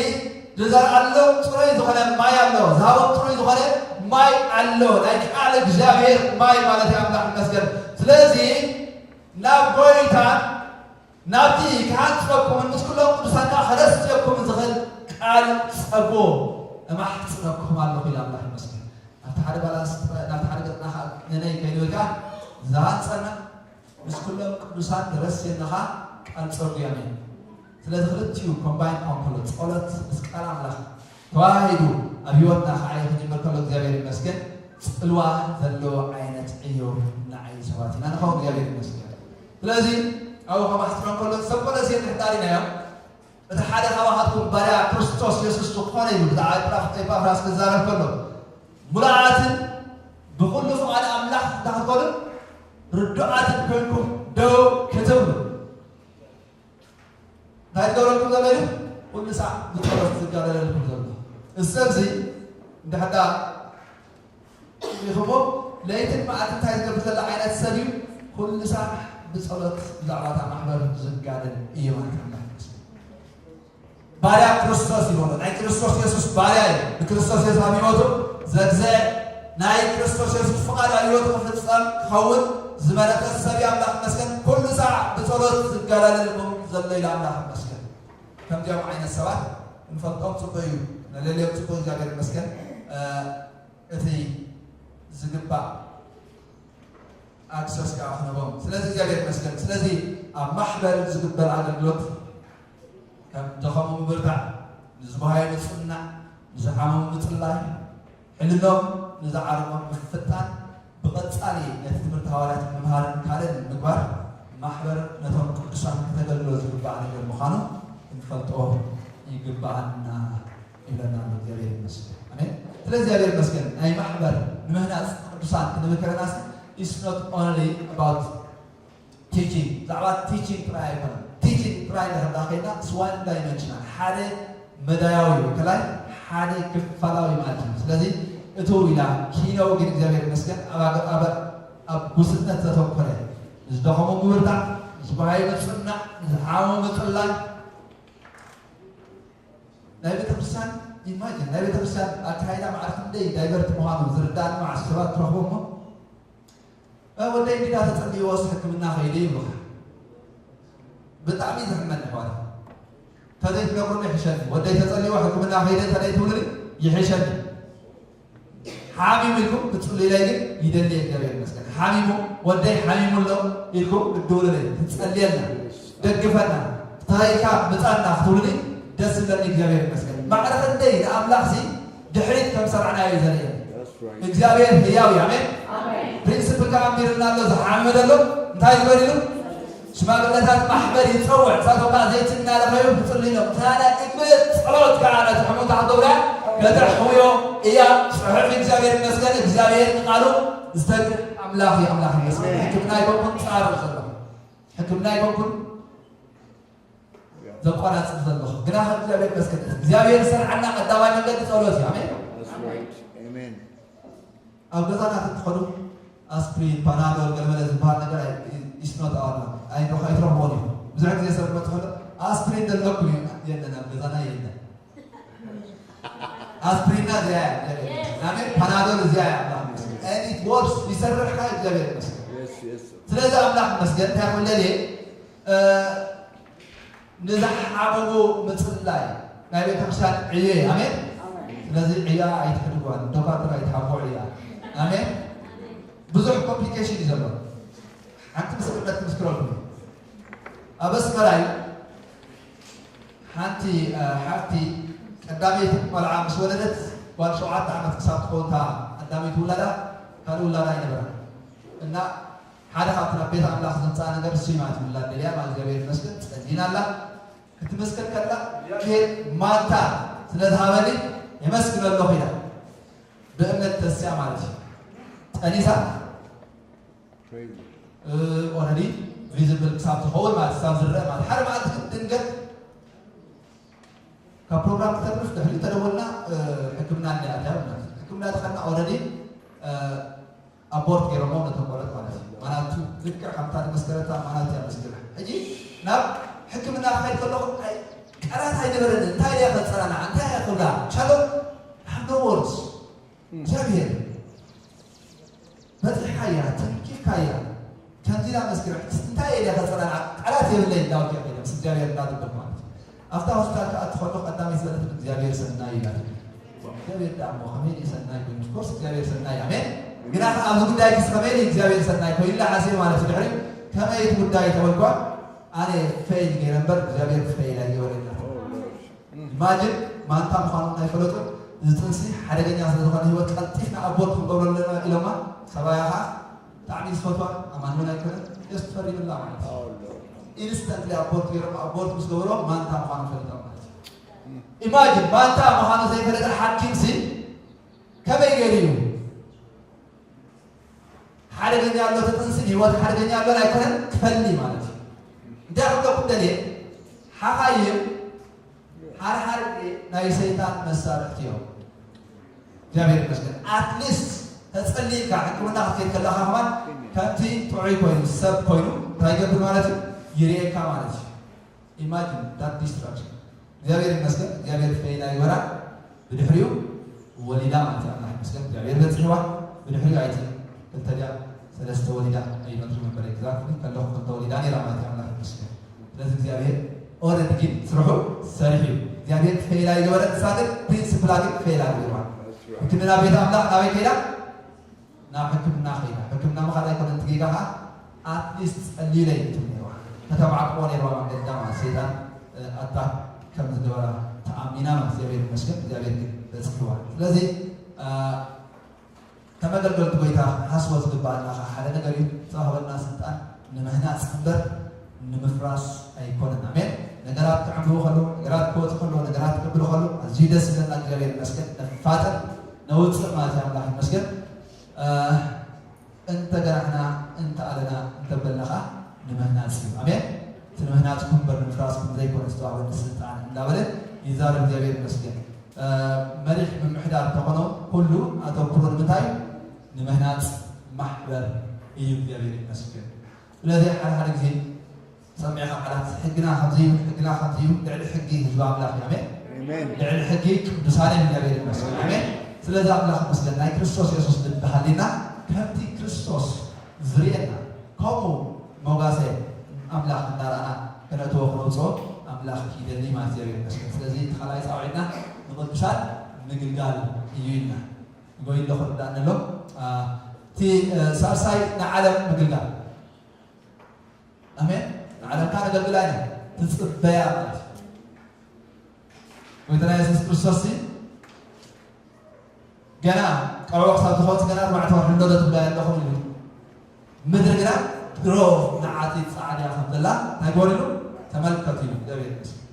ዝዘርኣሎም ጽሩይ ዝኾነ ማይ ኣሎ ዝሃቦም ጽሩይ ዝኾነ ማይ ኣሎ ናይ ቃል እግዚኣብሔር ማይ ማለት እዩ ኣምላኽ ይመስገን ስለዚ ናብ ጎይታ ናብቲ ክሓንጸኩምን ምስ ኩሎም ቅዱሳን ከዓ ከረስየኩም ዝኽእል ቃል ጸግቦ እማሕጽነኩም ኣለኹ ኢላ ኣምላኽ ይመስገን። ኣብቲ ሓደ ባላንስ ናብቲ ሓደ ገጽና ከዓ ነነይ ከይንብል ከዓ ዝሃንጸና ምስ ኩሎም ቅዱሳን ዝረስየና ከዓ ቃል ጸጉ እያ ነይ። ስለዚ ክልቲኡ ኮምባይን ክኾን ከሎ ጸሎት ምስ ቃል ኣምላኽ ተዋሂዱ ኣብ ህይወትና ክዓይ ክጅምር ከሎ እግዚኣብሔር ይመስገን ጽልዋ ዘለዎ ዓይነት ዕዮ ንዓይ ሰባት ኢና ንኸውን እግዚኣብሔር ይመስገን። ስለዚ ኣብኡ ከማሕፅኖም ከሎ ሰብ ቆለሴ ምሕዳር ኢና እዮም። እቲ ሓደ ካባኻትኩም ባርያ ክርስቶስ የሱስ ዝኾነ እዩ። ብዛዕባ ኤጳፍራስ ክዛረብ ከሎ ሙሉኣትን ክትኮኑ ርዱኣትን ኮይንኩም ደው ክትብሉ እንታይ ዝገብረልኩም ዘሎ እዩ? ኩሉ ሳዕ ብጸሎት ዝጋደለልኩም ዘሎ። እዚ ሰብ እዚ እንድሕዳ ኢኹሞ ለይትን መዓልቲ እንታይ ዝገብር ዘሎ ዓይነት ሰብ እዩ? ኩሉ ሳዕ ብጸሎት ብዛዕባ እታ ማሕበር ዝጋደል እዩ ማለት እዩ። ባርያ ክርስቶስ ይበሎ። ናይ ክርስቶስ የሱስ ባርያ እዩ። ንክርስቶስ የሱስ ኣብ ህይወቱ ዘግዘ ናይ ክርስቶስ የሱስ ፍቓድ ኣብ ህይወቱ ክፍጸም ክኸውን ዝመረጸ ሰብ እዩ። ኣምላኽ ይመስገን። ኩሉ ሳዕ ብጸሎት ዝጋዳለልኩም ዘሎ ኢሉ ኣምላኽ ይመስገን። ከምዚኦም ዓይነት ሰባት ክንፈልጦም ጽቡቕ እዩ። ነለልዮም ጽቡቕ እግዚኣብሔር ይመስገን። እ፣ እቲ ዝግባእ ኣክሰስ ከዓ ክህቦም። ስለዚ እግዚኣብሔር ይመስገን። ስለዚ ኣብ ማሕበር ዝግበር ኣገልግሎት ከም ደኸሙ ምብርታዕ፣ ንዝበሃዩ ምጽናዕ፣ ንዝሓመሙ ምጽላይ፣ ሕልሎም ንዝዓረቦም ምፍታን፣ ብቐጻሊ ነቲ ትምህርቲ ሃዋርያት ምምሃርን ካልእን ምግባር ማሕበር ነቶም ቅዱሳን ከተገልግሎ ዝግባእ ነገር ምዃኑ ክንፈልጦ ይግባኣና ይብለና ኣሎ። እግዚኣብሔር ይመስገን። ኣሜን። ስለ እግዚኣብሔር ይመስገን። ናይ ማሕበር ንምህናጽ ቅዱሳን ክንብል ከለናስ it's not only about teaching፣ ብዛዕባ ቲቺንግ ጥራይ ኣይኮነን። ቲቺንግ ጥራይ እንድሕር ደኣ ኬድና it's one dimensional፣ ሓደ መዳያዊ እዩ። ከላይ ሓደ ክፋላዊ ማለት እዩ። ስለዚ እትው ኢላ ኪነው ግን እግዚኣብሔር ይመስገን ኣብ ኣገ-፣ ኣብ፣ ኣብ ጉስነት ዘተኮረ፣ ንዝደኸሙ ምብርታዕ፣ ንዝበሃዩ ምጽናዕ፣ ንዝሓመሙ ምጽላይ፣ ናይ ቤተክርስትያን ኢማጅን፣ ናይ ቤተክርስትያን ኣካይዳ ማዕረ ክንደይ ዳይቨርት ምዃኑ ዝርዳእኒ መዓስ ሰባት ትረኽቦ እሞ፣ "እ፣ ወደይ እንዲዳ ተጸልይዎስ ሕክምና ከይደ" ይብሉኻ። ብጣዕሚ እዩ ዘሕመኒ ኣሕዋት። ተዘይትነግሩኒ ይሕሸኒ። ወደይ ተጸልይዎ ሕክምና ከይደ እንተዘይትብሉኒ ይሕሸኒ። ሓሚሙ ኢልኩም ክትጽልዩለይ ግን ይደሊ እየ፣ እግዚኣብሔር ይመስገን። ሓሚሙ፣ ወደይ ሓሚሙ ኣሎ ኢልኩም ክትድውሉለይ፣ ክትጸልየልና፣ ደግፈና፣ ተኸኢልካ ምጻና ክትብሉኒ ደስ ዝብለኒ፣ እግዚኣብሔር ይመስገን። ማዕረ ክንደይ ንኣምላኽሲ ድሕሪት ከም ሰራዕናዮ እዩ ዘርእየኒ። That's right። እግዚኣብሔር ህያው እዩ። ኣሜን። ኣሜን። ፕሪንስፕል ከኣ ኣንቢሩልና ኣሎ፣ ዝሓመመ ዘሎ እንታይ ግበር ኢሉ? ሽማግለታት ማሕበር ይጸውዕ፣ ንሳቶም ከኣ ዘይቲ እናለኸዩ ክጽልዩ ኢሎም። እታ ናይ እግሪ ጸሎት ከኣ ነቲ ሕሙም ተሓቶ ብርያ ከተሕውዮ እያ። ጽሑፍ እግዚኣብሔር ይመስገን፣ እግዚኣብሔር ንቃሉ ዝተግህ ኣምላኽ እዩ። ኣምላኽ ይመስገን። ኣሜን። ሕክምና ኣይኮንኩን ጻር ዘለኹ። ሕክምና ኣይኮንኩን ዘቋራጽፍ ዘለኹ። ግና ካብ እግዚኣብሔር ይመስገን። እግዚኣብሔር ዝሰርዓና ቀዳማይ መንገዲ ጸሎት እዩ። ኣሜን። That's right. Amen. ኣብ ገዛና ክትኸዱ ኣስፕሪን፣ ፓናዶል፣ ገለመለ ዝበሃል ነገር ኣይ-፣ is not our፣ ኣይትረኽቦን እዩ። ብዙሕ ግዜ ሰብ ክመጽእ ከሎ፣ "ኣስፕሪን ዘለኩም እዩ?" የለን፣ ኣብ ገዛና የለን። ኣስፕሪንና እዚኣ እያ፣ እግዚኣብሔር ይመስገን። ኣሜን። ፓናዶል እዚኣ እያ፣ ኣምላኽ ይመስገን። And it works፣ ይሰርሕ ከኣ፣ እግዚኣብሔር ይመስገን። Yes, yes. ስለዚ ኣምላኽ ይመስገን፣ እንታይ ክብል ደልየ፣ እ፣ ንዝሓመሙ ምጽላይ ናይ ቤተክርስትያን ዕዮ እዩ። ኣሜን። ኣሜን። ስለዚ ዕያ ኣይትሕድጓን፣ ዶካትር ኣይትሓብቑ ዕያ። ኣሜን። ብዙሕ ኮምፕሊኬሽን እዩ ዘሎ። ሓንቲ ምስክርነት ክምስክረልኩም እዩ። ኣብ ኣስመራ እዩ። ሓንቲ፣ እ፣ ሓፍቲ ቀዳመይቲ ቆልዓ ምስ ወለደት፣ ጓል ሸውዓተ ዓመት ክሳብ ትኸውን እታ ቀዳመይቲ ውላዳ፣ ካልእ ውላዳ ኣይነበራን። እና ሓደ ካብቲ ናብ ቤት ኣምላኽ ዘምጽኣ ነገር እሱ እዩ ማለት እዩ። ውላድ ደልያ ማለት እግዚኣብሔር ይመስገን ጸሊና ኣላ። ክትምስክር ከላ ኬር ማንታ ስለ ዝሃበኒ የመስግነሉ ኢላ ብእምነት ተስያ ማለት እዩ። ጠኒሳ፣ Praise the Lord። እ፣ ኦልሬዲ ቪዚብል ክሳብ ዝኸውን ማለት ክሳብ ዝረአ ማለት ሓደ መዓልቲ ግን ድንገት ካብ ፕሮግራም ክተርፍ ድሕሪ ተደወልና፣ እ፣ ሕክምና እንዲያ ኣትያ ማለት እዩ። ሕክምና ተኸና ኦልሬዲ፣ እ፣ ኣቦርት ገይሮሞ ነቶም ቆልዑት ማለት እዩ። ማናቱ ልክዕ ከምታ ዝመስከረታ ማናቱ እያ መስክራ። ሕጂ ናብ ሕክምና ክኸይድ ከለኹ ኣይ፣ ቃላት ኣይነበረኒ። እንታይ እያ ከጸናንዓ? እንታይ እያ ክብላ? ቻሎ have no words። እግዚኣብሔር በጺሕካ እያ፣ ተንኪፍካ እያ። ከምዚ ኢላ መስክራ። እንታይ እያ ከጸናንዓ? ቃላት የብለይ። ዳዊት እያ ከይዳ ምስ እግዚኣብሔር እንዳትብል ማለት እዩ። ኣብታ ሆስፒታል ክኣቱ ከሎ ቀዳመይቲ ዝበለት እግዚኣብሔር ሰናይ ኢላ ትብል። እግዚኣብሔር ደኣ እሞ ከመይ ድዩ ሰናይ ኮይኑ? ኦፍኮርስ እግዚኣብሔር ሰናይ፣ ኣሜን። ግና ከኣ ኣብዚ ጉዳይ ክስ ከመይ ድዩ እግዚኣብሔር ሰናይ ኮይኑ ኢላ ሓሲበ ማለት እዩ። ድሕሪ ከመይ እቲ ጉዳይ ተበልኳ፣ ኣነ ፌል ገይረ እምበር እግዚኣብሔር ፌል ኣይገበረን ኢላ ትብል። ኢማጅን ማንታ ምዃኑ ኣይፈለጡን። እዚ ጥንሲ ሓደገኛ ስለ ዝኾነ ህይወት ቀልጢፍና ኣቦርት ክንገብሮ ኣለና ኢሎማ። ሰብኣያ ከኣ ብጣዕሚ ዝፈትዋ ኣማን እውን ኣይኮነን። ጀስት ፈሪምላ ማለት እዩ። ኢንስታንትሊ ኣቦርት ገይሮም፣ ኣቦርት ምስ ገበሮ ማንታ ምዃኑ ፈሊጦም ማለት እዩ። ኢማጅን ማንታ ምዃኑ ዘይፈለጠ ሓኪም ሲ ከመይ ገይሩ እዩ? ሓደገኛ ኣሎ፣ ተጥንስን ህይወት ሓደገኛ ኣሎ ኣይኮነን፣ ክፈሊ ማለት እዩ። እንታይ ክብለኩም ደልየ? ሓኻይም ሓርሓር ናይ ሰይጣን መሳርሕቲ እዮም። እግዚኣብሔር ይመስገን። ኣትሊስት ተጸሊልካ ሕክምና ክትከይድ ከለኻ ከማን ከምቲ ጥዑይ ኮይኑ ሰብ ኮይኑ እንታይ ይገብር ማለት እዩ? ይርእየካ ማለት እዩ። ኢማጂን ዳት ዲስትራክሽን። እግዚኣብሔር ይመስገን። እግዚኣብሔር ፈይና ይበራ ብድሕሪኡ ወሊዳ ማለት እዩ። ኣምላኽ ይመስገን። እግዚኣብሔር በጽሕዋ ብድሕሪኡ ኣይቲ ክልተ ድያ ሰለስተ ወሊዳ ኣይመትሪ ነበር። ኤግዛክትሊ ከለኹ ክልተ ወሊዳ ነይራ ማለት እዩ። ኣምላኽ ይመስገን። ስለዚ እግዚኣብሔር ኦረዲ ግን ስርሑ ሰሪሑ እዩ። እግዚኣብሔር ፌላ ይገበረ ንሳ ግን ፕሪንስፕላ ግን ፌላ ገይርዋ። ሕክምና ቤት ኣምላኽ ናበይ ከይዳ? ናብ ሕክምና ከይዳ። ሕክምና ምኻድ ኣይኮነን እቲ ጌጋ ኸዓ ኣትሊስት ጸልዩ ኢለ እዩ ትብል ነይርዋ። ከተማዕቅቦ ነይርዋ መንገዳ ማለት ሰይጣን ኣታ ከም ዝገበራ ተኣሚና ማለት እግዚኣብሔር ይመስገን። እግዚኣብሔር ግን በጽሕዋ። ስለዚ ከመገልገልቲ ጎይታ ሓስቦ ዝግባኣና ኸዓ ሓደ ነገር እዩ። ዝተዋህበና ስልጣን ንምህናፅ እምበር ንምፍራስ ኣይኮነን። ኣሜን። ነገራት ክዕምብቡ ከለዉ፣ ነገራት ክወፁ ከለዉ፣ ነገራት ክቅብሉ ከለዉ ኣዝዩ ደስ ዝብለና እግዚኣብሔር ይመስገን። ነፋጥር ነውፅእ ማለት እዩ። ኣምላኽ ይመስገን። እንተገራሕና እንተኣለና እንተበልና ኸዓ ንምህናፅ እዩ። ኣሜን። እቲ ንምህናፅኩም እምበር ንምፍራስኩም ዘይኮነ ዝተዋህበኒ ስልጣን እንዳበለ ይዛረብ እግዚኣብሔር ይመስገን። መሪሕ ምምሕዳር ተኾኖ ኩሉ ኣተኩሮ ንምንታይ? ንምህናፅ ማሕበር እዩ። እግዚኣብሔር ይመስገን። ስለዚ ሓደ ሓደ ግዜ ሰሚዕኻ ቃላት ሕግና ከምዚ እዩ፣ ሕግና ከምዚ እዩ፣ ልዕሊ ሕጊ ህዝቢ ኣምላኽ እዩ። ኣሜን። ኣሜን። ልዕሊ ሕጊ ቅዱሳን እዮም። እግዚኣብሔር ይመስገን። ኣሜን። ስለዚ ኣምላኽ ይመስገን ናይ ክርስቶስ የሱስ ልቢ ሃሊና ከምቲ ክርስቶስ ዝርእየና ከምኡ ሞጋሰ ኣምላኽ እናረኣና ከነእትዎ ክነውፅኦ ኣምላኽ ይደሊ ማለት እግዚኣብሔር ይመስገን። ስለዚ እቲ ካልኣይ ፃውዒትና ንቅዱሳን ምግልጋል እዩ ኢልና ንጎይ ኣለኹ ርዳእኒ ኣሎ። እቲ ሳልሳይ ንዓለም ምግልጋል ኣሜን። ንዓለምካ ነገልግላ ኢና ትፅበያ ማለት እዩ። ጎይታና የሱስ ክርስቶስ ገና ቀውዖ ክሳብ ዝኸወፅ ገና ኣርባዕተ ወርሒ እንዶ ትብላ ኣለኹም ኢሉ ምድሪ ግና ድሮ ንዓቲ ፃዕድያ ከም ዘላ እንታይ ገበሩ ኢሉ ተመልከቱ ኢሉ እግዚኣብሔር ይመስገን።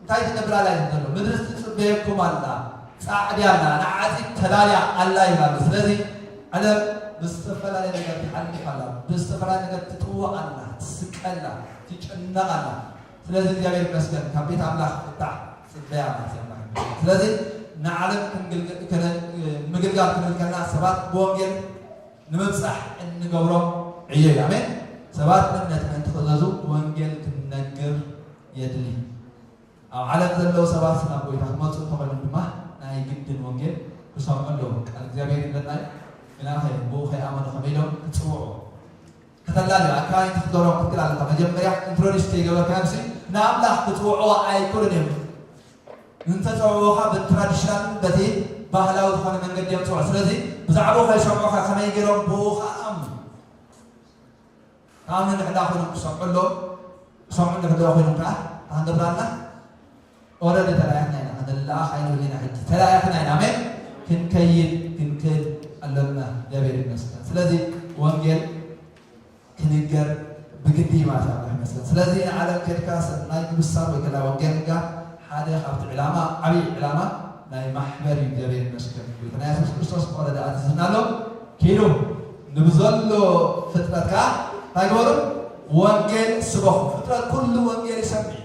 እንታይ ትነብር ኣላ እዩ ዘሎ? ምድሪ ትፅበየኩም ኣላ፣ ፃዕድያ ኣላ፣ ንዓፂድ ተዳልያ ኣላ ይብላሉ። ስለዚ ዓለም ብዝተፈላለየ ነገር ትሓልፍ ኣላ፣ ብዝተፈላለየ ነገር ትጥወቕ ኣላ፣ ትስቀላ፣ ትጨነቕ ኣላ። ስለዚ እግዚኣብሔር ይመስገን ካብ ቤት ኣምላኽ ፍታሕ ፅበያ ማለት እዩ። ኣምላኽ ይመስገን። ስለዚ ንዓለም ምግልጋል ክንብል ከለና ሰባት ብወንጌል ንምብፃሕ እንገብሮ ዕዮ እዩ። ኣሜን። ሰባት ንእምነት ምእንቲ ክእዘዙ ወንጌል ክንነግር የድሊ። ኣብ ዓለም ዘለዉ ሰባት ናብ ጎይታ ክመፁ እንተኾይኖም ድማ ናይ ግድን ወንጌል ክሰምዑ ኣለዎም። ቃል እግዚኣብሔር ይብለና እዩ። ግናኸ ብኡ ከይኣመኑ ከመይ ኢሎም ክፅውዑ? ከተላልዩ ኣካባቢ ክትገብሮም ክትክእል ኣለካ። መጀመርያ ኢንትሮዲስ ከይገበርካዮምሲ ንኣምላኽ ክፅውዕዎ ኣይክእሉን እዮም። እንተፀውዕዎኻ ብትራዲሽናልን በቲ ባህላዊ ዝኾነ መንገዲ እዮም ፅውዑ። ስለዚ ብዛዕባኡ ከይሰምዑኻ ከመይ ገይሮም ብኡ ከኣምኑ? ከኣምኑ እንድሕዳ ኮይኖም ክሰምዑ ኣለዎም። ክሰምዑ እንድሕዳ ኮይኖም ከዓ እንታይ ክንገብር ኣለና? ኦረዲ ተላኢኽና ኢና። ክንለኣኽ ኣይንብል ኢና። ሕጂ ተላኢኽና ኢና። ኣሜን። ክንከይድ ክንክእል ኣሎና። እግዚኣብሔር ይመስገን። ስለዚ ወንጌል ክንገር ብግዲ ማለት ኣምላኽ ይመስገን። ስለዚ ንዓለም ከድካ ሰናይ ምብሳር ወይ ከላ ወንጌል ምንጋር ሓደ ካብቲ ዕላማ ዓብዪ ዕላማ ናይ ማሕበር እዩ። እግዚኣብሔር ይመስገን። ጎይታና የሱስ ክርስቶስ ብቐረደ ኣዚዝና ኣሎ። ኪዱ ንብዘሎ ፍጥረት ከዓ እንታይ ግበሩ? ወንጌል ስበኹ። ፍጥረት ኩሉ ወንጌል ይሰምዕ እዩ።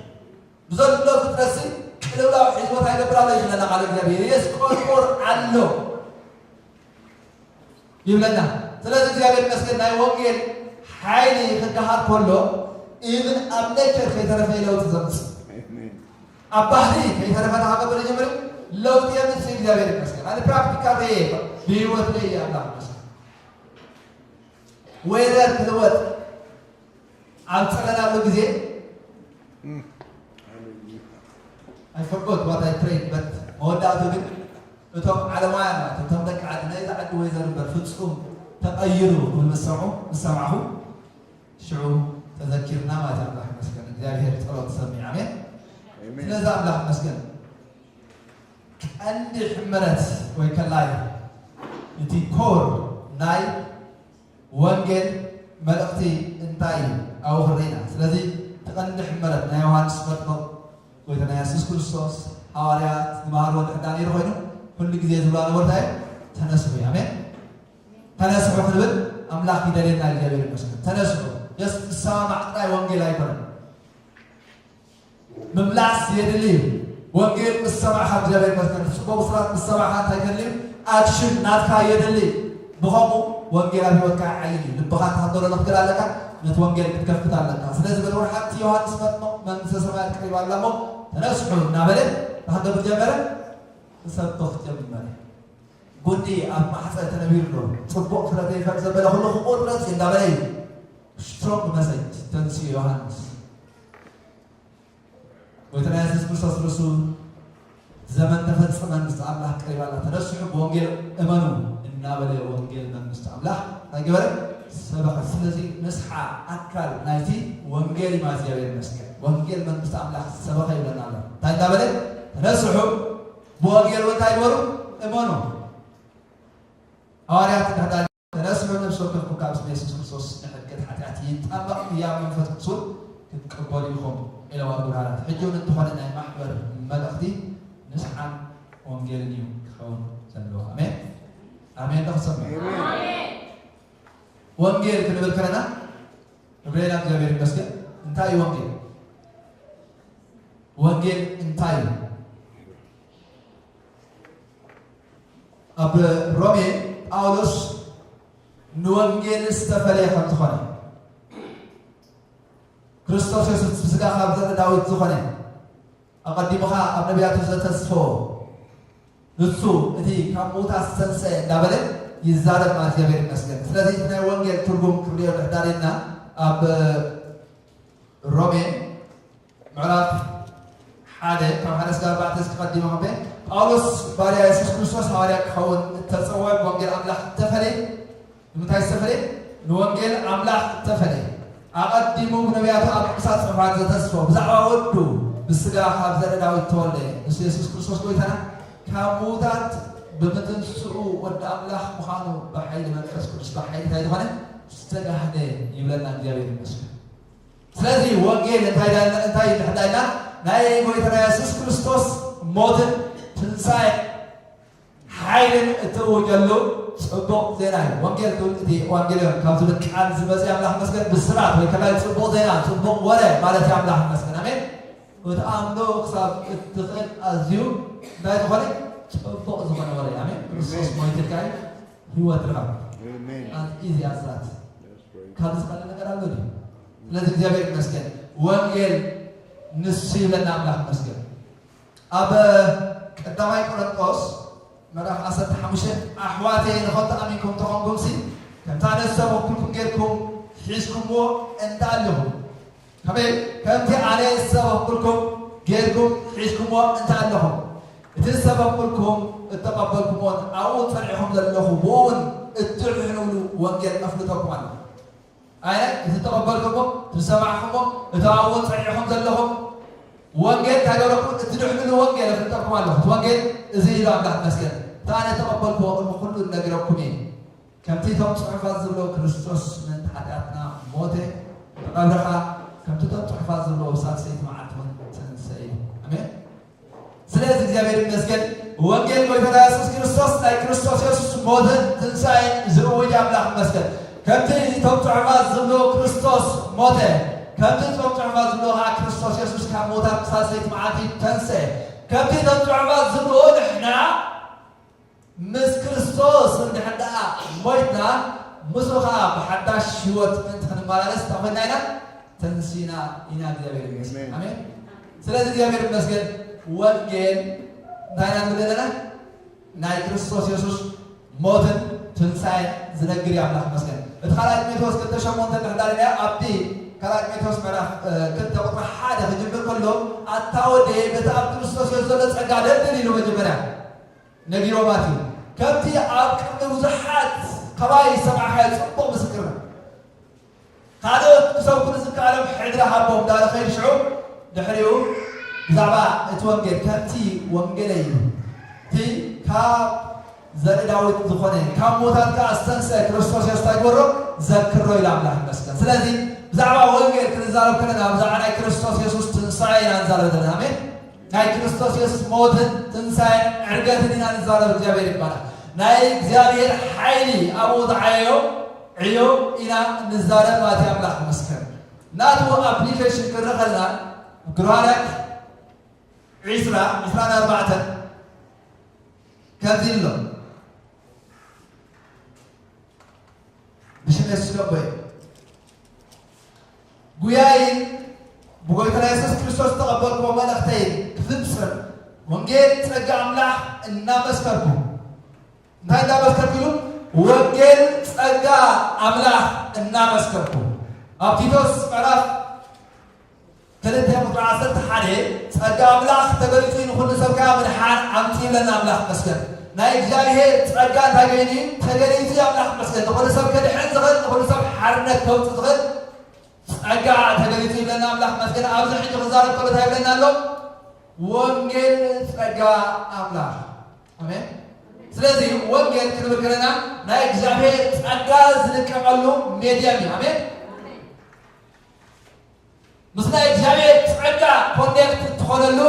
ብዘሎ ፍጥረት ሲ ቅልውላው ሒዝዎ እንታይ ይገብር ኣሎ ይብለና ቃል እግዚኣብሔር። የስቆርቆር ኣሎ ይብለና። ስለዚ እግዚኣብሔር ይመስገን ናይ ወንጌል ሓይሊ ክገሃር ከሎ ኢቭን ኣብ ኔቸር ከይተረፈ ለውጢ ዘምፅእ ኣብ ባህሊ ከይተረፈ ንሃገር ይጀምር ለውጢ የምፅእ። እግዚኣብሔር ይመስገን ኣነ ፕራክቲካል ርእየ ብህይወት ርእየ ኣምላኽ ይመስገን። ዌዘር ክልወጥ ኣብ ፀለላሉ ግዜ I forgot what I prayed but መወዳእቱ ግን እቶም ዓለማውያን ማለት እቶም ደቂ ዓዲ ናይዛ ዓዲ ዌዘር እምበር ፍፁም ተቐይሩ ክብል ምስ ሰምዑ ምስ ሰማዕኹ ሽዑ ተዘኪርና ማለት ኣምላኽ ይመስገን እግዚኣብሔር ፀሎት ሰሚዕ ኣሜን። ስለዚ ኣምላኽ ይመስገን ቀንዲ ሕመረት ወይ ከላይ እቲ ኮር ናይ ወንጌል መልእኽቲ እንታይ እዩ ኣብኡ ክንርኢ ኢና። ስለዚ እቲ ቀንዲ ሕመረት ናይ ዮሃንስ መጥምቕ ጎይታና የሱስ ክርስቶስ ሃዋርያት ዝመሃርዎ እንድሕዳ ነይሩ ኮይኑ ኩሉ ግዜ ዝብላ ነበሩ እንታይ እዩ? ተነስሑ እዩ። ኣሜን። ተነስሑ ክንብል ኣምላኽ ይደልየና። እግዚኣብሔር ይመስገን። ተነስሑ። ጀስት ንሰማማዕ ጥራይ ወንጌል ኣይኮነን። ምምላስ የድሊ እዩ። ወንጌል ምስ ሰማዕኻ እግዚኣብሔር ይመስገን። ጽቡቕ ብስራት ምስ ሰማዕኻ እንታይ ከድሊ እዩ? ኣክሽን ናትካ የድሊ። ብኸምኡ ወንጌል ኣብ ህይወትካ ይዓይል እዩ። ልብኻ ተሃደሮ ንክትብል ኣለካ፣ ነቲ ወንጌል ክትከፍት ኣለካ። ስለዚ በቲ ወርሓት ዮሃንስ መጥምቕ መንግስተ ሰማያት ቀሪባ ኣላ እሞ ተነስሑ እናበለ እንታይ ክገብር ጀመረ? ክሰብኽ ጀመረ። ጉንዲ ኣብ ማሕፀ ተነቢሩ ኣሎ። ጽቡቕ ፍረ ዘይፈሪ ዘበለ ኩሉ ክቑረጽ እዩ እንዳበለ እዩ። ስትሮንግ መሰጅ ተንስኡ ዮሃንስ። ጎይታና የሱስ ክርስቶስ ርእሱ ዘመን ተፈጸመ፣ መንግስቲ ኣምላኽ ቀሪባ ኣላ፣ ተነስሑ ብወንጌል እመኑ እናበለ ወንጌል መንግስቲ ኣምላኽ እንታይ ገበረ? ሰበኸ። ስለዚ ንስሓ ኣካል ናይቲ ወንጌል እዩ ማለት እግዚኣብሔር ይመስገን። ወንጌል መንግስቲ ኣምላኽ ሰበኸ ይብለና ኣሎ። እንታይ እናበለ? ተነስሑ ብወንጌል እውን እንታይ ግበሩ? እመኑ። ሃዋርያት እንድሕር ተነስሑ ነፍሲ ወከፍኩም ካብ ስም የሱስ ክርስቶስ ንሕድገት ሓጢኣት ይጣበቕ፣ ህያብ መንፈስ ቅዱስ እውን ክትቅበሉ ኢኹም ኢሎም ኣብ ግብረ ሃዋርያት። ሕጂ እውን እንተኾነ ናይ ማሕበር መልእኽቲ ንስሓን ወንጌልን እዩ ክኸውን ዘለዎ። ኣሜን። ኣሜን ዶ ክሰምዕ? ኣሜን። ወንጌል ክንብል ከለና እብሬና እግዚኣብሔር ይመስገን። እንታይ እዩ ወንጌል? ወንጌል እንታይ እዩ? ኣብ ሮሜ ጳውሎስ ንወንጌል ዝተፈለየ ከም ዝኾነ፣ ክርስቶስ የሱስ ብስጋ ካብ ዘርኢ ዳዊት ዝኾነ፣ ኣቐዲሙ ኸኣ ኣብ ነቢያቱ ዘተስፈዎ፣ ንሱ እቲ ካብ ምዉታት ዝተንስአ እንዳበለ ይዛረብ ማለት እግዚኣብሔር ይመስገን። ስለዚ እቲ ናይ ወንጌል ትርጉም ክንሪኦ እንድሕር ደሊና ኣብ ሮሜ ምዕራፍ ሓደ ካብ ሓደ እስከ ኣርባዕተ እስከ ቀዲመ ከንብብ። ጳውሎስ ባርያ የሱስ ክርስቶስ ሃዋርያ ክኸውን እተጸውዐ ብወንጌል ኣምላኽ እተፈልየ፣ ንምንታይ ዝተፈልየ? ንወንጌል ኣምላኽ እተፈልየ። ኣቐዲሙ ብነቢያቱ ኣብ ቅዱሳት ጽሑፋት ዘተስፎ ብዛዕባ ወዱ ብስጋ ካብ ዘርኢ ዳዊት ተወልደ፣ ንሱ የሱስ ክርስቶስ ጎይታና፣ ካብ ምዉታት ብምትንስኡ ወዲ ኣምላኽ ምዃኑ ብሓይሊ መንፈስ ቅዱስ ብሓይሊ እንታይ ዝኾነ? ዝተጋህደ ይብለና። እግዚኣብሔር ይመስገን። ስለዚ ወንጌል እንታይ ዳልና፣ እንታይ እንድሕር ዳልና ናይ ጎይታና የሱስ ክርስቶስ ሞትን ትንሳኤ ሓይልን እትእውጀሉ ጽቡቕ ዜና እዩ። ወንጌል ክብል እቲ ኤዋንጌልዮን ካብ ዝብል ቃል ዝመጽእ ኣምላኽ መስገን ብስራት ወይ ከላይ ጽቡቕ ዜና፣ ጽቡቕ ወረ ማለት እዩ። ኣምላኽ መስገን። ኣሜን። ክትኣምኖ ክሳብ እትኽእል ኣዝዩ እንታይ ዝኾነ ጽቡቕ ዝኾነ ወረ እዩ። ኣሜን። ክርስቶስ ኣሜን። ሞይትልካ እዩ። ህይወት ርኸብ። ኣሜን። ኣዝ ኢዚ ኣዝ ዛት። That's great. ካብ ዝቐልል ነገር ኣሎ ድዩ? ስለዚ እግዚኣብሔር ይመስገን። ወንጌል ንሱ ይብለና ኣምላኽ ይመስገን። ኣብ ቀዳማይ ቆሮንጦስ ምዕራፍ ዓሰርተ ሓሙሽተ፣ ኣሕዋተይ ንኸምቲ ኣሚንኩም ተኾንኩምሲ፣ ከምቲ ኣነ ዝሰበኽኩልኩም ጌርኩም ሒዝኩምዎ እንተ ኣለኹም፣ ከመይ ከምቲ ኣነ ዝሰበኽኩልኩም ጌርኩም ሒዝኩምዎ እንተ ኣለኹም፣ እቲ ዝሰበኽኩልኩም እተቐበልኩምዎን ኣብኡ ጸኒዕኹም ዘለኹም እውን እትድሕንሉ ወንጌል ኣፍልጠኩም ኣለኹ። ኣነ እቲ እተቐበልኩሞ፣ እቲ ዝሰማዕኩሞ፣ እቲ ኣብኡ ጸኒዕኹም ዘለኹም ወንጌል እንታይ ገበረኩም? እትድሕንሉ ወንጌል ኣፍልጠኩም ኣለኹ። እቲ ወንጌል እዚ ኢሉ ኣምላኽ ይመስገን። እቲ ኣነ እተቐበልኩዎ ቅድሚ ኩሉ እነግረኩም እየ። ከምቲ እቶም ጽሑፋት ዝብሎ ክርስቶስ ምእንቲ ሓጢኣትና ሞተ፣ ተቐብረ ኸኣ፣ ከምቲ እቶም ጽሑፋት ዝብሎ ኣብ ሳልሰይቲ መዓልቲ እውን ተንስአ እዩ። ኣሜን። ስለዚ እግዚኣብሔር ይመስገን። ወንጌል ጎይታና የሱስ ክርስቶስ ናይ ክርስቶስ የሱስ ሞትን ትንሳኤን ዝእውጅ ኣምላኽ ይመስገን። ከምቲ እቶም ጽሑፋት ዝብሎ ክርስቶስ ሞተ፣ ከምቲ እቶም ጽሑፋት ዝብሎ ኸዓ ክርስቶስ የሱስ ካብ ምዉታት ሳልሰይቲ መዓልቲ ተንስአ። ከምቲ እቶም ጽሑፋት ዝብሎ ንሕና ምስ ክርስቶስ እንድሕር ደኣ ሞይትና፣ ምስኡ ኸዓ ብሓዳሽ ህይወት ምእንቲ ክንመላለስ እንታይ ኮይንና ኢና? ተንሲና ኢና። እግዚኣብሔር ይመስገን። ኣሜን። ኣሜን። ስለዚ እግዚኣብሔር ይመስገን። ወንጌል እንታይ ኢና ንብል ዘለና? ናይ ክርስቶስ የሱስ ሞትን ትንሳኤን ዝነግር እዩ። ኣምላኽ ይመስገን። እቲ ካልኣይ ጢሞቴዎስ ክልተ ሸሞንተ እንድሕር ደኣ ኣብቲ ካልኣይ ጢሞቴዎስ ምዕራፍ፣ እ፣ ክልተ ቁጽሪ ሓደ ክጅምር ከሎ፣ ኣታ ወደየ በቲ ኣብ ክርስቶስ የሱስ ዘሎ ጸጋ ደልድል ኢሉ መጀመርያ ነጊሮማት እዩ። ከምቲ ኣብ ቅድሚ ብዙሓት ካባይ ዝሰማዕካዮ ጽቡቕ ምስክርነት፣ ካልኦት ክሰብኩ ንዝከኣሎም ሕድሪ ሃቦም እንዳበለ ከይዱ ሽዑ ድሕሪኡ ብዛዕባ እቲ ወንጌል ከምቲ ወንጌለይ እዩ። እቲ ካብ ዘርኢ ዳዊት ዝኾነ ካብ ሞታት ከኣ ዝተንስአ ክርስቶስ የሱስ እንታይ ግበሮ? ዘክሮ ኢሉ ኣምላኽ ይመስገን። ስለዚ ብዛዕባ ወንጌል ክንዛረብ ከለና ብዛዕባ ናይ ክርስቶስ የሱስ ትንሳኤ ኢና ንዛረብ ዘለና። ኣሜን። ናይ ክርስቶስ የሱስ ሞትን ትንሳኤን ዕርገትን ኢና ንዛረብ። እግዚኣብሔር ይባረክ። ናይ እግዚኣብሔር ሓይሊ ኣብኡ ዝዓየዮ ዕዮ ኢና ንዛረብ ማለት እዩ። ኣምላኽ ይመስገን። ናቱ ኣፕሊኬሽን ክንርኢ ከለና፣ ግብረ ሃዋርያት ዒስራ፣ ዒስራን ኣርባዕተን ከምዚ ኣሎ። ብሽም የሱስ ገቦይ ጉያይን ብጎይታና የሱስ ክርስቶስ ዝተቐበልኩዎ መልእኽተይን ክፍጽም፣ ወንጌል ጸጋ ኣምላኽ እናመስከርኩ፣ እንታይ እናመስከርኩ ኢሉ? ወንጌል ጸጋ ኣምላኽ እናመስከርኩ። ኣብ ቲቶስ ምዕራፍ ክልተ ቁጽሪ ዓሰርተ ሓደ፣ ጸጋ ኣምላኽ ተገሊጹ እዩ፣ ንኹሉ ሰብ ከኣ ምድሓን ኣምጺኡ ይብለና ኣምላኽ ይመስገን። ናይ እግዚኣብሔር ጸጋ እንታይ ገይሩ እዩ? ተገሊጹ እዩ ኣምላኽ ይመስገን። ንኹሉ ሰብ ከድሕን ዝኽእል፣ ንኹሉ ሰብ ሓርነት ከውጽእ ዝኽእል ጸጋ ተገሊጹ ይብለና ኣምላኽ ይመስገን። ኣብዚ ሕጂ ክዛረብ ከሎ እንታይ ይብለና ኣሎ? ወንጌል ጸጋ ኣምላኽ። ኣሜን። ስለዚ ወንጌል ክንብል ከለና ናይ እግዚኣብሔር ጸጋ ዝልቀቐሉ ሜድየም እዩ። ኣሜን። ምስ ናይ እግዚኣብሔር ጸጋ ኮኔክት እትኾነሉ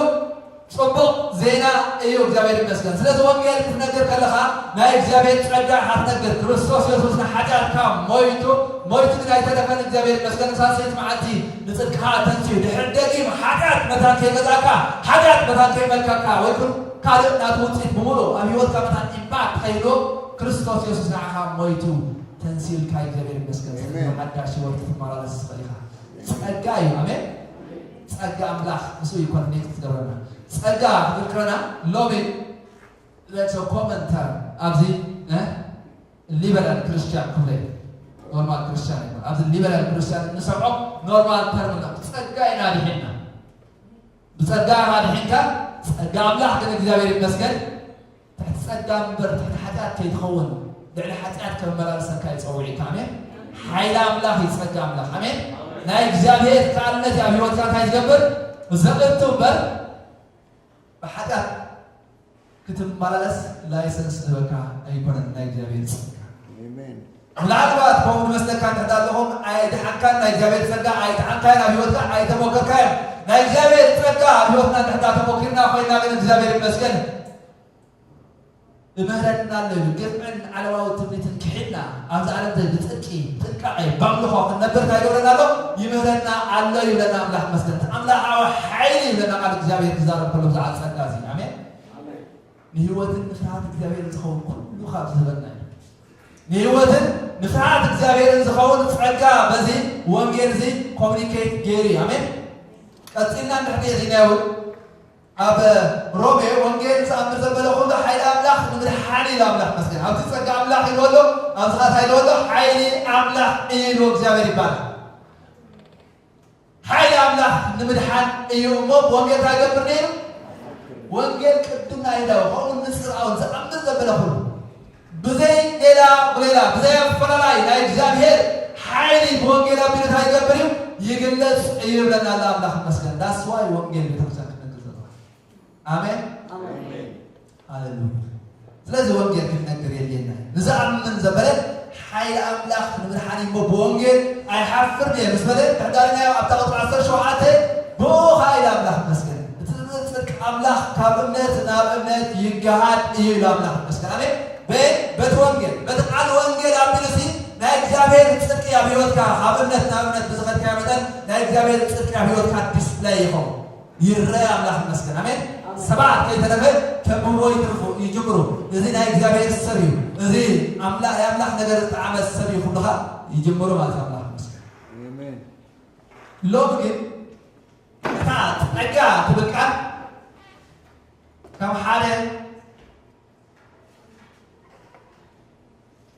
ጽቡቕ ዜና እዩ። እግዚኣብሔር ይመስገን። ስለዚ ወንጌል ክትነግር ከለኻ ናይ እግዚኣብሔር ጸጋ ኢኻ ትነግር። ክርስቶስ የሱስ ንሓጢኣትካ ሞይቱ፣ ሞይቱ ግን ኣይተረፈን። እግዚኣብሔር ይመስገን። ሳልሰይቲ መዓልቲ ንጽድቅኻ ተንስኡ። ድሕሪ ደጊም ሓጢኣት መታን ከይገዛእካ፣ ሓጢኣት መታን ከይመልካካ፣ ወይ እውን ካልእ ናቱ ውጽኢት ብምሉእ ኣብ ህይወትካ መታን ኢምፓክት ከይህልዎ፣ ክርስቶስ የሱስ ንዓኻ ሞይቱ ተንሲኡልካ። እግዚኣብሔር ይመስገን። ኣሜን። ሓዳሽ ህይወት ክትመላለስ ትኽእል ኢኻ። ጸጋ እዩ። ኣሜን። ጸጋ ኣምላኽ ምስኡ እዩ ኮኔክት ዝገብረና። ጸጋ ክብል ከለና ሎሚ that's a common term ኣብዚ እ ሊበራል ክርስቲያን ክብለ ኖርማል ክርስቲያን ይባል። ኣብዚ ሊበራል ክርስቲያን እንሰምዖ ኖርማል ተርም ነው። ብጸጋ ኢና ድሒንና። ብጸጋ ኢና ድሒንካ። ጸጋ ኣምላኽ ግን እግዚኣብሔር ይመስገን ትሕቲ ጸጋ እምበር ትሕቲ ሓጢኣት ከይትኸውን፣ ልዕሊ ሓጢኣት ከመላልሰካ ይጸውዕ እዩ። ኣሜን። ሓይሊ ኣምላኽ እዩ ጸጋ ኣምላኽ። ኣሜን። ናይ እግዚኣብሔር ከኣልነት እዩ ኣብ ህይወትካ እንታይ ዝገብር? ዘእቱ እምበር ብሓጢኣት ክትመላለስ ላይሰንስ ዝህበካ ኣይኮነን ናይ እግዚኣብሔር ጸጋ። ኣሜን። ምናልባት ከምኡ ንመስለካ እንድሕር ኣለኹም ኣይደሓንካን፣ ናይ እግዚኣብሔር ጸጋ ኣይጠዓምካዮን፣ ኣብ ህይወትካ ኣይተሞከርካዮን። ናይ እግዚኣብሔር ጸጋ ኣብ ህይወትና እንድሕር ተሞኪርና ኮይና ግን እግዚኣብሔር ይመስገን እምህረና ኣሎ ይብል። ግፍዕን ዓለማዊ ትምኒትን ክሒድና ኣብዚ ዓለም ዘይ ብጽድቂ ጥንቃቄ ባምልኾ ክንነብር እንታይ ይገብረና ኣሎ? ይምህረና ኣሎ ይብለና ኣምላኽ መስገን። ኣምላኻዊ ሓይሊ ይብለና ቃል እግዚኣብሔር ክዛረብ ከሎ ብዛዕባ ጸጋ እዚ። ኣሜን። ንህይወትን ንፍርሃት እግዚኣብሔር ዝኸውን ኩሉ ካብ ዝህበና እዩ። ንህይወትን ንፍርሃት እግዚኣብሔርን ዝኸውን ጸጋ በዚ ወንጌል እዚ ኮሚኒኬት ገይሩ እዩ። ኣሜን። ቀጺልና እንድሕር ዜና እውን ኣብ ሮሜ ወንጌል ዝኣምን ዘበለ ኩሉ ሓይሊ ኣምላኽ ንምድሓን ኢሉ ኣምላኽ መስገን። ኣብዚ ጸጋ ኣምላኽ ኢልዎ ኣሎ፣ ኣብዚ ኸኣ እንታይ ኢልዎ ኣሎ? ሓይሊ ኣምላኽ እዩ ኢልዎ እግዚኣብሔር ይባላል። ሓይሊ ኣምላኽ ንምድሓን እዩ እሞ ብወንጌል እንታይ ይገብር ነይሩ? ወንጌል ቅድም ናይ ዳው ከምኡ ንጽር ኣውን ዝኣምን ዘበለ ኩሉ ብዘይ ሌላ ብሌላ ብዘይ ኣፈላላይ ናይ እግዚኣብሔር ሓይሊ ብወንጌል ኣቢሉ እንታይ ይገብር እዩ? ይግለጽ እዩ ይብለና ኣሎ። ኣምላኽ ይመስገን። ዳስዋይ ወንጌል ቤተክርስቲያን ክትነግር ዘለዋ። ኣሜን። ኣሜን። ሃሌሉያ። ስለዚ ወንጌል ክንነግር የድልየና እዩ። ንዝኣምን ዘበለ ሓይሊ ኣምላኽ ንምድሓን እሞ ብወንጌል ኣይሓፍርን እየ ምስ በለ ተዕዳልናዮ ኣብታ ቁፅሪ ዓሰርተ ሸውዓተ ብኡ ኸዓ ኢለ ኣምላኽ ይመስገን። እቲ ጽድቂ ኣምላኽ ካብ እምነት ናብ እምነት ይገሃድ እዩ ኢሉ ኣምላኽ ይመስገን። ኣሜን። በ-፣ በቲ ወንጌል፣ በቲ ቃል ወንጌል ኣቢሉሲ ናይ እግዚኣብሔር ጽድቂ ኣብ ህይወትካ ካብ እምነት ናብ እምነት ብዝኸድካዮ መጠን ናይ እግዚኣብሔር ጽድቂ ኣብ ህይወትካ ዲስፕላይ ይኸውን። ይረአ ኣምላኽ ይመስገን። ኣሜን። ኣሜን። ሰባት ከይተረፈ ከብዎ ይትርፉ ይጅምሩ። እዚ ናይ እግዚኣብሔር ሰብ እዩ። እዚ ኣምላኽ፣ ናይ ኣምላኽ ነገር ዝጠዓመ ሰብ እዩ ክብሉኻ ይጅምሩ ማለት እዩ። ኣምላኽ ይመስገን። ኣሜን። ሎሚ ግን እታ ጸጋ ትብል ቃል ከም ሓደ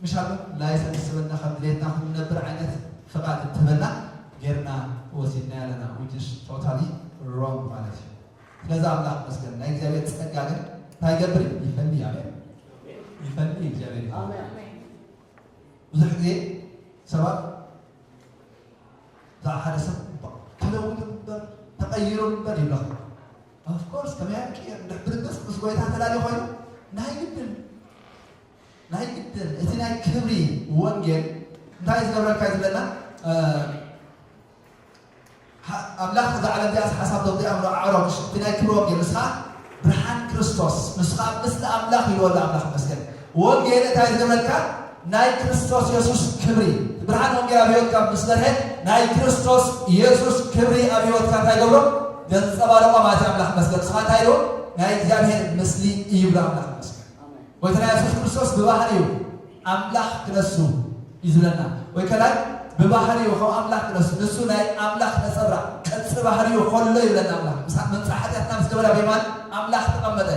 ምሻሉ ላይሰንስ ዝበልና ከም ድሌትና ክንነብር ዓይነት ፍቓድ እትህበና ጌርና ወሲድና ያለና፣ which is totally wrong ማለት እዩ። ስለዚ ኣምላኽ ይመስገን። ናይ እግዚኣብሔር ጸጋ ግን እንታይ ይገብር እዩ? ይፈሊ። ኣሜን። ይፈሊ። እግዚኣብሔር ይፈሊ። ኣሜን። ብዙሕ ግዜ ሰባት ብዛዕባ ሓደ ሰብ ተለዊጡ እምበር ተቐይሩ እምበር ይብለኹ። Of course ከመይ ኣይቅየር? እንድሕር ብርግጽ ምስ ጎይታ ተላልዩ ኮይኑ ናይ ግድን፣ ናይ ግድን እቲ ናይ ክብሪ ወንጌል እንታይ ዝገብረልካ እዩ ዝብለና? እ፣ ሓ-፣ ኣምላኽ እዛ ዓለም እዚኣስ ሓሳብ ዘውፅእ ኣእምሮ ኣዕሮ፣ ምሽ-፣ እቲ ናይ ክብሪ ወንጌል ንስኻ ብርሃን ክርስቶስ፣ ንስኻ ምስሊ ኣምላኽ ይልዎ ኣሎ። ኣምላኽ ይመስገን። ወንጌል እንታይ ዝገብረልካ? ናይ ክርስቶስ የሱስ ክብሪ፣ ብርሃን ወንጌል ኣብ ህይወትካ ምስ በርሀ፣ ናይ ክርስቶስ የሱስ ክብሪ ኣብ ህይወትካ እንታይ ይገብሮ? ዘንጸባርቆ ማለት እዩ። ኣምላኽ መስገን። ንስኻ እንታይ ኢሉ? ናይ እግዚኣብሔር ምስሊ እዩ ብሎ ኣምላኽ መስገን። ጎይታና የሱስ ክርስቶስ ብባህሪኡ ኣምላኽ ክነሱ እዩ ዝብለና። ወይ ከላይ ብባህሪኡ ከም ኣምላኽ ክነሱ፣ ንሱ ናይ ኣምላኽ ነጸብራቕ ቅርጺ ባህሪኡ ከሎ ይብለና ኣምላኽ። ምሳ-፣ ምምጻእ ሓጢኣትና ምስ ገበረ ኣብ የማን ኣምላኽ ተቐመጠ።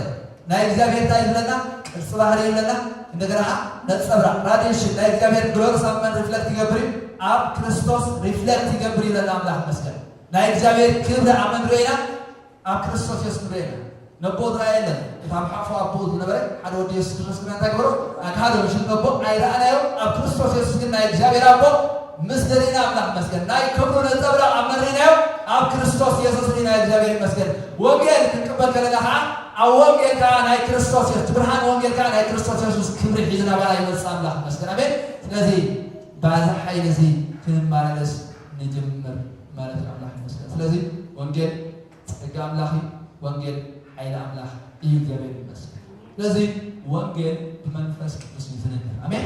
ናይ እግዚኣብሔር እንታይ ይብለና? ቅርጺ ባህሪ ይብለና። እንደገና ነጸብራቕ፣ ራዲሽን፣ ናይ እግዚኣብሔር ግሎሪ ኣብ መን ሪፍለክት ይገብር እዩ? ኣብ ክርስቶስ ሪፍለክት ይገብር ይብለና ኣምላኽ መስገን። ናይ እግዚኣብሔር ክብሪ ኣብ መን ርኢና? ኣብ ክርስቶስ የሱስ ርኢና። ነቦ ዝረኣየ የለን። እቲ ኣብ ሓቑፉ ኣቦኡ ዝነበረ ሓደ ወዲ የሱስ ክርስቶስ ግን እንታይ ገበሮ? ኣግሃዶ። ምሽት ነቦ ኣይረኣናዮ። ኣብ ክርስቶስ የሱስ ግን ናይ እግዚኣብሔር ኣቦ ምስ ደሊና ኣምላኽ መስገን። ናይ ክብሩ ነጸብራቕ ኣብ መን ርኢናዮ? ኣብ ክርስቶስ የሱስ ርኢና። እግዚኣብሔር ይመስገን። ወንጌል ክንቅበል ከለና ከዓ ኣብ ወንጌል ከዓ ናይ ክርስቶስ የሱስ፣ ብርሃን ወንጌል ከዓ ናይ ክርስቶስ የሱስ ክብሪ ሒዙ ናባና ይመጽእ። ኣምላኽ ይመስገን። ኣሜን። ስለዚ በዚ ሓይሊ እዚ ክንመላለስ ንጅምር ማለት እዩ። ኣምላኽ ይመስገን። ስለዚ ወንጌል ጸጋ ኣምላኽ እዩ። ወንጌል ሓይሊ ኣምላኽ እዩ። እግዚኣብሔር ይመስገን። ስለዚ ወንጌል ብመንፈስ ቅዱስ እዩ ዝነገር። ኣሜን።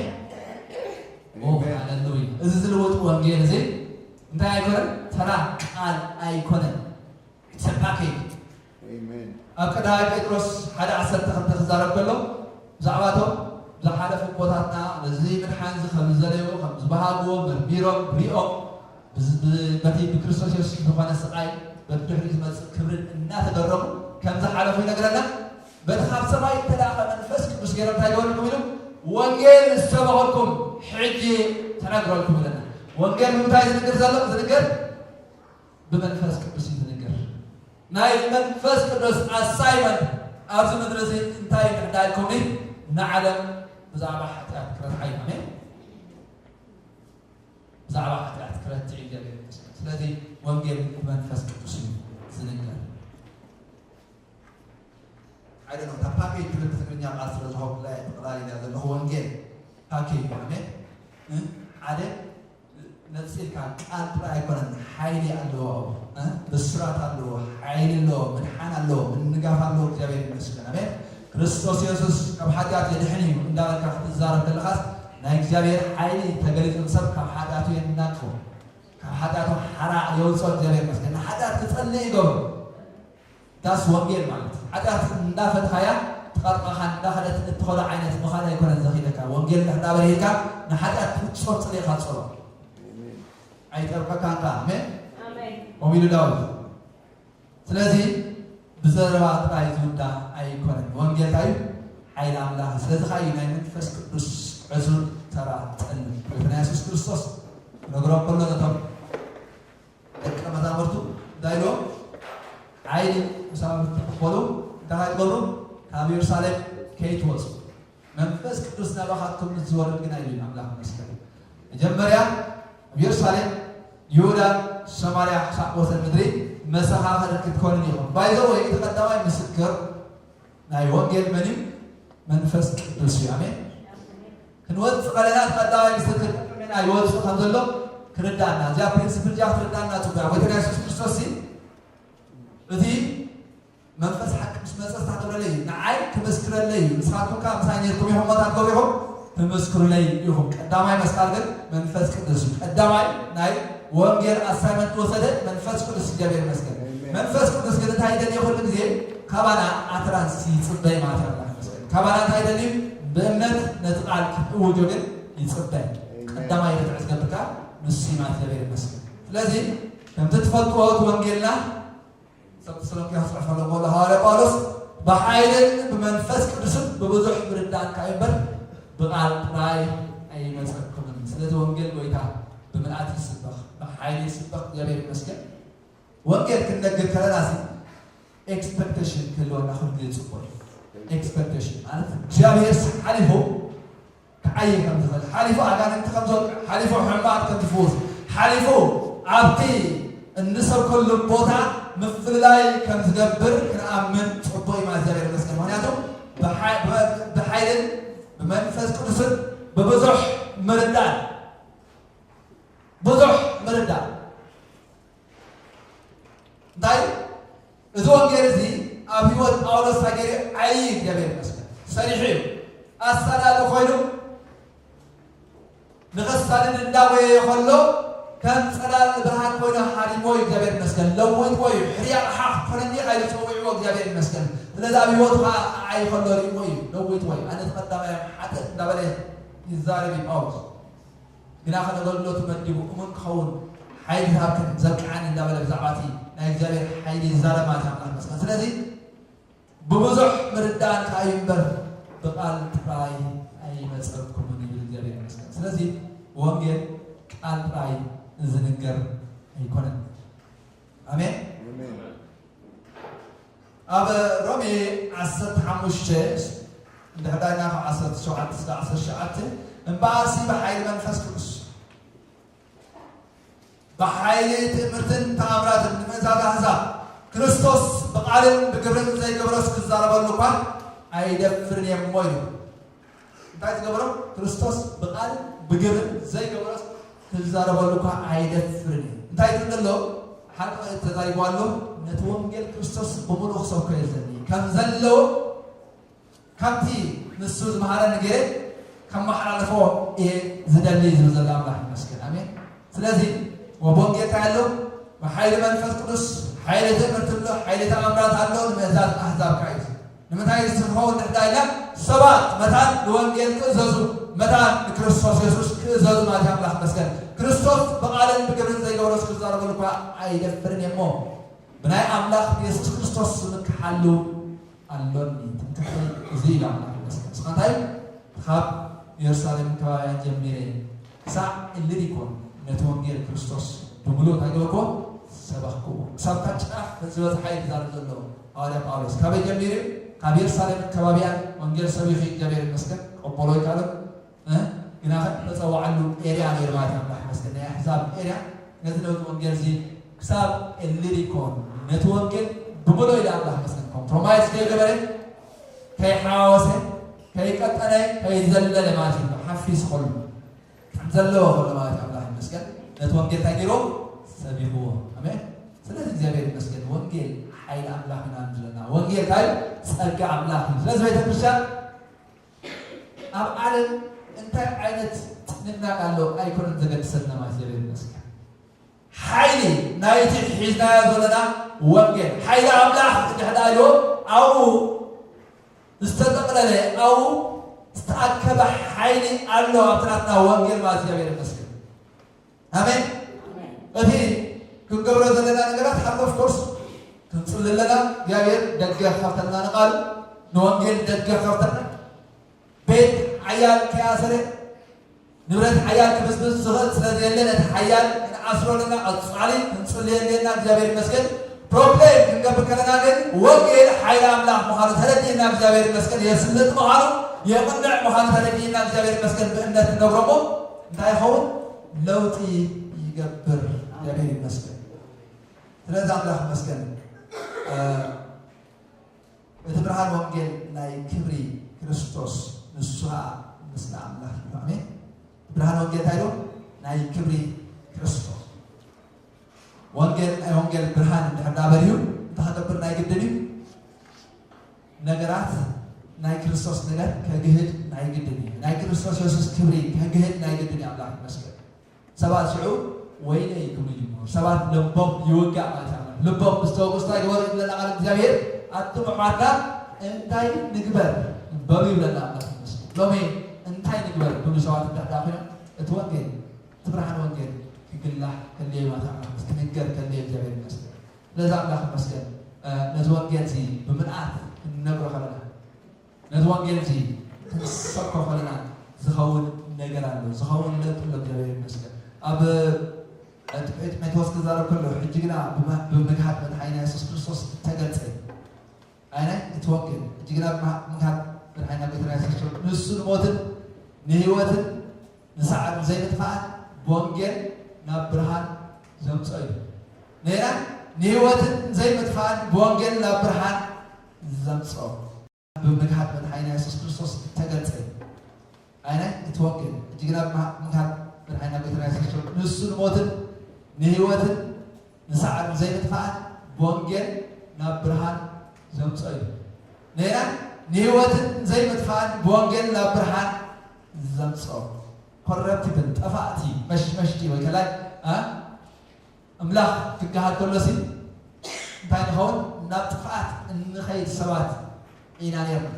ኦ፣ ኣሜን። ሃሌሉያ። እዚ ዝልውጥ ወንጌል እዚ እንታይ ኣይኮነን? ተራ ቃል ኣይኮነን። It's a package። ኣሜን። ኣብ ቀዳማይ ጴጥሮስ ሓደ ዓሰርተ ክልተ ክዛረብ ከሎ ብዛዕባቶም ዝሓለፉ ኣቦታትና ነዚ ምድሓን እዚ ከም ዝደለዩ፣ ከም ዝበሃግዎ መርሚሮም ሪኦም፣ ብዝ-፣ ብ-፣ በቲ ብክርስቶስ የሱስ ዝኾነ ስቓይ በቲ ድሕሪኡ ዝመጽእ ክብርን እናተገረሙ ከም ዝሓለፉ ይነግረና። በቲ ካብ ሰማይ እተላእኸ መንፈስ ቅዱስ ገይሮም እንታይ ገበርኩም ኢሉ? ወንጌል ዝሰበኸልኩም ሕጂ ተነግረልኩም ኢለና። ወንጌል ንምንታይ ዝንግር ዘሎ? ዝንገር ብመንፈስ ቅዱስ እዩ ዝንገር። ናይ መንፈስ ቅዱስ ኣሳይመንት ኣብዚ ምድሪ እዚ እንታይ ምዕዳልኩም እዩ? ንዓለም ብዛዕባ ሓጢኣት ክረትዓ እዩ። ኣሜን። ብዛዕባ ሓጢኣት ክረትዕ እዩ እግዚኣብሔር ይመስገን። ስለዚ ወንጌል ብመንፈስ ቅዱስ እዩ ዝንገር። I don't know፣ እታ ፓኬጅ ትብል ብትግርኛ ቃል ስለ ዝኸብድላ እየ ጥቕላል ኢለ ዘለኹ። ወንጌል ፓኬጅ እዩ። ኣሜን። እ? ሓደ ነጺርካ ቃል ጥራይ ኣይኮነን፣ ሓይሊ ኣለዎ። እ? ብስራት ኣለዎ፣ ሓይሊ ኣለዎ፣ ምድሓን ኣለዎ፣ ምንጋፍ ኣለዎ። እግዚኣብሔር ይመስገን። ኣሜን። ክርስቶስ የሱስ ካብ ሓጢኣት የድሕን እዩ እንዳበልካ ክትዛረብ ከለኻስ ናይ እግዚኣብሔር ሓይሊ ተገሊጹ፣ ንሰብ ካብ ሓጢኣቱ የናግፎ፣ ካብ ሓጢኣቱ ሓራ የውፅኦ። እግዚኣብሔር ይመስገን። ንሓጢኣት ክጸልእ ይገብሮ። ዳስ ወንጌል ማለት ሓጢኣት እንዳፈትኻያ ትቐርቐኻ እንዳኸደት እትኸዶ ዓይነት ምኻድ ኣይኮነን ዘኺደካ። ወንጌል እንድሕር እንዳበርሂልካ ንሓጢኣት ፍጹም ጽሊእኻ ጸሎ። ኣይጠርቀካን ከኣ። ኣሜን። ኣሜን። ከምኡ ኢሉ ዳዊት። ስለዚ ብዘረባ ጥራይ ዝውዳእ ኣይኮነን። ወንጌል እንታይ እዩ? ሓይሊ ኣምላኽ። ስለዚ ከኣ እዩ ናይ መንፈስ ቅዱስ ዕዙዝ ተራ ትጸልም። ጎይታና የሱስ ክርስቶስ ክነግሮም ከሎ ነቶም ደቀ መዛሙርቱ እንታይ ኢልዎም? ሓይሊ መሳፍንቲ ክኾኑ እንታይ ክትገብሩ? ካብ የሩሳሌም ከይትወጹ፣ መንፈስ ቅዱስ ናባኻትኩም ምስ ዝወርድ ግና ኢሉ ኣምላኽ ይመስገን። መጀመርያ ኣብ የሩሳሌም፣ ይሁዳ፣ ሰማርያ ክሳብ ወሰን ምድሪ መሰኻኽር ክትኮኑ ኢኹም። ባይዘወይ እቲ ቀዳማይ ምስክር ናይ ወንጌል መን እዩ? መንፈስ ቅዱስ እዩ። ኣሜን። ክንወጽእ ከለና እቲ ቀዳማይ ምስክር ከመይ ይወጽእ ከም ዘሎ ክርዳእና፣ እዚኣ ፕሪንስፕል እዚኣ ክትርዳእና ጽቡቅ። ጎይታና የሱስ ክርስቶስ ሲ እቲ መንፈስ ሓቂ ምስ መጸ እንታይ ክብለለይ እዩ? ንዓይ ክምስክረለይ እዩ። ንስኻትኩም ከኣ ምሳይ ነርኩም ኢኹም፣ እሞ እንታይ ትገብሩ ኢኹም? ትምስክሩለይ ኢኹም። ቀዳማይ መስካር ግን መንፈስ ቅዱስ እዩ። ቀዳማይ ናይ ወንጌል ኣሳይመንት ዝወሰደ መንፈስ ቅዱስ፣ እግዚኣብሔር ይመስገን። ኣሜን። መንፈስ ቅዱስ ግን እንታይ ይደሊ? ኩሉ ግዜ ካባና ኣትራንስ ይጽበይ ማለት እዩ። ኣምላኽ ይመስገን። ካባና እንታይ ይደሊ? ብእምነት ነቲ ቃል ክትእውጆ ግን ይጽበይ። ኣሜን። ቀዳማይ ርትዕ ዝገብር ከኣ ንሱ እዩ ማለት፣ እግዚኣብሔር ይመስገን። ስለዚ ከምቲ ትፈልጥዎ እቲ ወንጌልና ሰብ ተሰሎንቄ ክጽሕፈሎም ከሎ ሃዋርያ ጳውሎስ ብሓይልን ብመንፈስ ቅዱስን ብብዙሕ ምርዳእን ከኣ እምበር ብቓል ጥራይ ኣይመጸኩምን። ስለዚ ወንጌል ጎይታ ብምልኣት ይስበኽ፣ ብሓይሊ ይስበኽ። እግዚኣብሔር ይመስገን። ወንጌል ክንነግር ከለና ሲ ኤክስፐክቴሽን ክህልወና ኩሉ ግዜ ጽቡቅ እዩ። ኤክስፐክቴሽን ማለት እግዚኣብሔር ሓሊፉ ክዓይይ ከም ዝኽእል፣ ሓሊፉ ኣጋንንቲ ከም ዘውቅዕ፣ ሓሊፉ ሕማማት ከም ዝፍውስ፣ ሓሊፉ ኣብቲ እንሰብከሉ ቦታ ምፍልላይ ከም ዝገብር ክንኣምን ጽቡቅ እዩ ማለት እግዚኣብሔር ይመስገን። ምኽንያቱ ብሓ-፣ ብ-፣ ብሓይልን ብመንፈስ ቅዱስን ብብዙሕ ምርዳእ፣ ብዙሕ ምርዳእ። እንታይ? እዚ ወንጌል እዚ ኣብ ህይወት ጳውሎስ ሃገር ዓብዪ እግዚኣብሔር ይመስገን ሰሪሑ እዩ። ኣሳዳዲ ኮይኑ ንኸሳድድ እንዳጎየ ከሎ ከም ጸላል ብርሃን ኮይኑ ሃሪሞ እዩ። እግዚኣብሔር ይመስገን። ለዊጥዎ እዩ። ሕርያ ኣሓ ክኾነኒ ኢሉ ጸዊዕዎ። እግዚኣብሔር ይመስገን። ስለዚ ኣብ ህይወቱ ኸዓ ኣይ ከሎ ሪእዎ እዩ። ለዊጥዎ እዩ። ኣነ እቲ ቀዳማይ ሓጥእ እንዳበለ ይዛረብ እዩ ጳውሎስ። ግና ከነገልግሎ ተመዲቡ እሙን ክኸውን ሓይሊ ሃብክን ዘብቅዓኒ እንዳበለ ብዛዕባ እቲ ናይ እግዚኣብሔር ሓይሊ ይዛረብ ማለት እዩ። ኣምላኽ ይመስገን። ስለዚ ብብዙሕ ምርዳእ እንታይ እዩ እምበር ብቃል ጥራይ ኣይመጸኩምን ይብል እግዚኣብሔር ይመስገን። ስለዚ ወንጌል ቃል ጥራይ ዝንገር ኣይኮነን። ኣሜን። ኣብ ሮሜ ዓሰርተ ሓሙሽተ እንድሕር ዳይና ካብ ዓሰርተ ሸውዓተ እስከ ዓሰርተ ትሽዓተ እምበኣርሲ ብሓይሊ መንፈስ ቅዱስ ብሓይሊ ትእምርትን ተኣምራትን ንምእዛዝ ኣሕዛብ ክርስቶስ ብቓልን ብግብርን ዘይገብሮስ ክዛረበሉ እኳ ኣይደፍርን እየ እሞ ኢሉ። እንታይ ዝገብሮ? ክርስቶስ ብቓልን ብግብርን ዘይገብሮስ ክዛረበሉ እኳ ኣይደፍርን እየ። እንታይ ይብል ዘሎ? ሓቂ ተዛሪቡ ኣሎ። ነቲ ወንጌል ክርስቶስ ብምሉእ ክሰብኮ እየ ዝደሊ። ከም ዘለዎ ካብቲ ንሱ ዝመሃረኒ ገይረ ከመሓላልፎ እየ ዝደሊ ዝብል ዘሎ ኣምላኽ ይመስገን። ኣሜን። ስለዚ ወብ ወንጌል እንታይ ኣሎ? ብሓይሊ መንፈስ ቅዱስ ሓይሊ ትእምርቲ ኣሎ፣ ሓይሊ ተኣምራት ኣሎ፣ ንምእዛዝ ኣሕዛብ ካዩ። ንምንታይ ዝኸውን ንሕዳ ኢልና ሰባት መታን ንወንጌል ክእዘዙ፣ መታን ንክርስቶስ የሱስ ክእዘዙ ማለት እዩ። ኣምላኽ ይመስገን። ክርስቶስ ብቓልን ብግብርን ዘይገብሮስ ክዛረበሉ እኳ ኣይደፍርን እየ እሞ ብናይ ኣምላኽ ብየሱስ ክርስቶስ ዝምክሓሉ ኣሎኒ። ትምክሕተይ እዚ ኢላ ኣምላኽ ይመስገን። ንስኻ እንታይ? ካብ ኢየሩሳሌም ከባቢያን ጀሚረ ክሳዕ ኢሊሪኮን ነቲ ወንጌል ክርስቶስ ብምሉእ እንታይ ገበርክዎ? ሰበኽክዎ። ክሳብ እታ ጫፍ ዝበጽሓ እዩ ዝዛረብ ዘሎ ሃዋርያ ጳውሎስ። ካበይ ጀሚሩ እዩ? ካብ ኢየሩሳሌም ከባቢያን ወንጌል ሰቢኹ እዩ። እግዚኣብሔር ይመስገን። ቀበሎ ይካሎም እ? ግና ኸ ተጸዋዓሉ ኤርያ ነይሩ ማለት እዩ። ኣምላኽ ይመስገን። ናይ ኣሕዛብ ኤርያ ነዚ ነቲ ወንጌል እዚ ክሳብ ኢሊሪኮን ነቲ ወንጌል ብምሎ ኢለ ኣምላኽ ይመስገን። ኮምፕሮማይዝ ከይገበረ፣ ከይሓዋወሰ፣ ከይቀጠነ፣ ከይዘለለ ማለት እዩ። ሓፊስ ከሉ ከም ዘለዎ ከሎ ማለት እዩ። ኣምላኽ ይመስገን። ነቲ ወንጌል እንታይ ገይርዎ? ሰቢኽዎ። ኣሜን። ስለዚ እግዚኣብሔር ይመስገን። ወንጌል ሓይሊ ኣምላኽ ኢና ንብለና። ወንጌል እንታይ? ጸጋ ኣምላኽ እዩ። ስለዚ ቤተክርስትያን ኣብ ዓለም እንታይ ዓይነት ጭንቅናቅ ኣሎ ኣይኮነን ዘገድሰና ማለት እዩ። ይመስገን ሓይሊ ናይቲ ሒዝናዮ ዘለና ወንጌል ሓይሊ ኣምላኽ እንድሕር ኢልዎ ኣብኡ ዝተጠቕለለ ኣብኡ ዝተኣከበ ሓይሊ ኣሎ ኣብቲ ናትና ወንጌል ማለት እግዚኣብሔር ይመስገን። ኣሜን። እቲ ክንገብሮ ዘለና ነገራት ሓደ ኦፍ ኮርስ ክንጽሊ ኣለና። እግዚኣብሔር ደገ ከፍተልና ንቃሉ ንወንጌል ደገ ከፍተልና ቤት ሓያል ከይኣሰረ ንብረት ሓያል ክብዝብዝ ዝኽእል ስለ ዘየለ ነቲ ሓያል ክንኣስሮ ኣለና። ቀጻሊ ክንጽሊ ኣለና። እግዚኣብሔር ይመስገን። ፕሮብሌም ክንገብር ከለና ግን ወንጌል ሓይሊ ኣምላኽ ምዃኑ ተረዲእና እግዚኣብሔር ይመስገን። የስልጥ ምዃኑ የቕንዕ ምዃኑ ተረዲእና እግዚኣብሔር ይመስገን። ብእምነት ንነግሮ እሞ እንታይ ይኸውን? ለውጢ ይገብር። እግዚኣብሔር ይመስገን። ስለዚ ኣምላኽ ይመስገን። እቲ ብርሃን ወንጌል ናይ ክብሪ ክርስቶስ ንሱ ኸኣ ምስለ ኣምላኽ እዩ። ኣሜን። ብርሃን ወንጌል እንታይ ዶ? ናይ ክብሪ ክርስቶስ። ወንጌል ናይ ወንጌል ብርሃን እንድሕር ዳ በርሁ እንታይ ክገብር ናይ ግድን እዩ? ነገራት ናይ ክርስቶስ ነገር ከግህድ ናይ ግድን እዩ። ናይ ክርስቶስ የሱስ ክብሪ ከግህድ ናይ ግድን እዩ። ኣምላኽ ይመስገን። ሰባት ሽዑ ወይለይ ክብሉ ይጅምሩ። ሰባት ልቦም ይወጋእ ማለት እዩ። ልቦም ምስ ተወግኡ እንታይ ግበሩ ይብለና ቃል እግዚኣብሔር? ኣቱም ኣሕዋትና እንታይ ንግበር በሉ ይብለና ኣምላኽ ይመስገን። ሎሚ እንታይ ንግበር ክብሉ ሰባት እንድሕር ዳ ኮይኖም እቲ ወንጌል እቲ ብርሃን ወንጌል ክግላሕ ከድልዮ ማለት ኣምላኽ ክነግር ከድልዮ እግዚኣብሔር ይመስገን። ስለዚ ኣምላኽ ይመስገን። ነዚ ወንጌል እዚ ብምልኣት ክንነግሮ ከለና ነቲ ወንጌል እዚ ክንሰብኮ ከለና ዝኸውን ነገር ኣሎ፣ ዝኸውን ለውጢ ኣሎ። እግዚኣብሔር ይመስገን። ኣብ ጢሞቴዎስ ክዛረብ ከሎ ሕጂ ግና ብምግሃድ መድሓኒና የሱስ ክርስቶስ እተገልጸ ኣይነ እቲ ወንጌል ሕጂ ግና ብምግሃድ መድሓኒና ጎይታና የሱስ ክርስቶስ ንሱ ንሞትን ንህይወትን ንሳዕርን ዘይምጥፋእን ብወንጌል ናብ ብርሃን ዘምጾ እዩ። ነይና ንህይወትን ዘይምጥፋእን ብወንጌል ናብ ብርሃን ዘምጾ ብምግሃድ መድሓኒና የሱስ ክርስቶስ እተገልጸ ኣይነ እቲ ወንጌል ሕጂ ግና ብምግሃድ መድሓኒና ጎይታና የሱስ ክርስቶስ ንሱ ንሞትን ንህይወትን ንሳዕርን ዘይምጥፋእን ብወንጌል ናብ ብርሃን ዘምጾ እዩ። ነይና ንህይወትን ዘይምጥፋእን ብወንጌል ናብ ብርሃን ዘምጾ ኮረፕትብል፣ ጠፋእቲ፣ መሽመሽቲ ወይ ከላይ፣ እ? ኣምላኽ ክገሃድ ከሎሲ እንታይ ንኸውን? ናብ ጥፍኣት እንኸይድ ሰባት ኢና ነርና።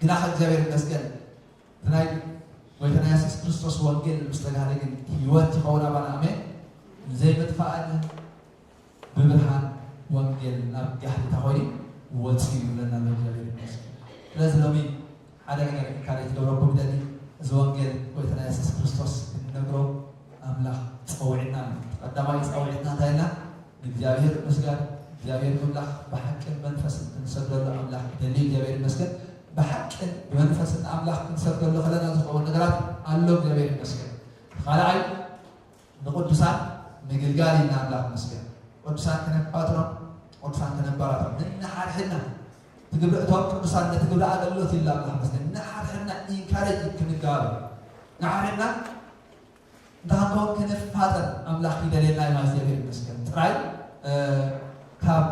ግና እግዚኣብሔር ይመስገን፣ እቲ ናይ ጎይታና የሱስ ክርስቶስ ወንጌል ምስ ተጋህደ ግን ህይወት ይኸውን ኣባና። ኣሜን። ዘይምጥፋእን ብብርሃን ወንጌል ናብ ጋህዲ ተኾይኑ ወፂኡ ይብለና ኣሎ። እግዚኣብሔር ይመስገን። ስለዚ ሎሚ ሓደ ነገር ኢንካሬጅ ክገብረኩም ይደሊ። እዚ ወንጌል ጎይታና የሱስ ክርስቶስ ክንነግሮ ኣምላኽ ጸዊዕና ኣሎ። ቀዳማይ ጸዊዕትና እንታይ ኢልና? ንእግዚኣብሔር ምስጋን፣ እግዚኣብሔር ምምላኽ ብሓቅን መንፈስን ክንሰግደሉ ኣምላኽ ይደሊ። እግዚኣብሔር ይመስገን። ብሓቅን ብመንፈስን ኣምላኽ ክንሰግደሉ ከለና ዝኸውን ነገራት ኣሎ። እግዚኣብሔር ይመስገን። ካልኣይ ንቅዱሳን ምግልጋል ኢና። ኣምላኽ ይመስገን። ቅዱሳን ክነፋጥሮም፣ ቅዱሳን ክነባራቶም፣ ንንሓድሕድና ትግብረ-፣ እቶም ቅዱሳን ነቲ ግብረ ኣገልግሎት ኢልና ኣምላኽ ይመስገን። ንሓድሕድና ኢንካሬጅ ክንጋበር፣ ንሓድሕድና እንታይ ክንከውን ክንፋጠር ኣምላኽ ይደልየና እዩ ማለት እግዚኣብሔር ይመስገን። ጥራይ፣ እ፣ ካብ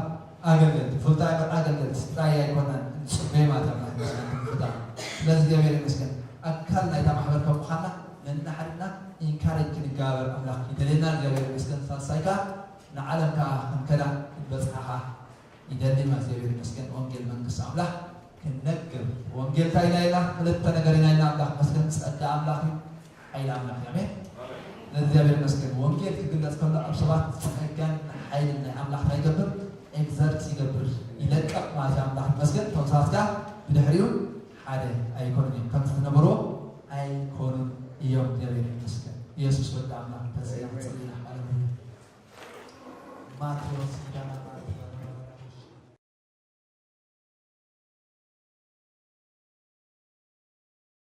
ኣገልገልቲ፣ ፉል ታይም ኣገልገልቲ ጥራይ ኣይኮናን ንጽበዮ ማለት ኣምላኽ ይመስገን። ክንፍጠር። ስለዚ እግዚኣብሔር ይመስገን። ኣካል ናይታ ማሕበር ከም ምዃንና ነንሓድሕድና ኢንካሬጅ ክንጋበር ኣምላኽ ይደልየና። እግዚኣብሔር ይመስገን። ሳልሳይ ከኣ ንዓለም ከኣ ከም ከዳ ክትበጽሓ ከኣ ይደሊ ማለት እግዚኣብሔር ይመስገን። ወንጌል መንግስቲ ኣምላኽ ክንነግር። ወንጌል እንታይ ኢና ኢልና? ክልተ ነገር ኢና ኢልና። ኣምላኽ ይመስገን። ጸጋ ኣምላኽ እዩ፣ ሓይሊ ኣምላኽ እዩ። ኣሜን። ነዚ እግዚኣብሔር ይመስገን። ወንጌል ክግለጽ ከሎ ኣብ ሰባት ጸጋን ሓይልን ናይ ኣምላኽ እንታይ ይገብር? ኤግዘርት ይገብር፣ ይለቀቕ ማለት እዩ። ኣምላኽ ይመስገን። እቶም ሰባት ከኣ ብድሕሪኡ ሓደ ኣይኮኑን እዮም። ከምቲ ዝነበርዎ ኣይኮኑን እዮም። እግዚኣብሔር ይመስገን። ኢየሱስ ወዲ ኣምላኽ ተዘየ ክጽልና። ሃሌሉያ። ማቴዎስ ኪዳነ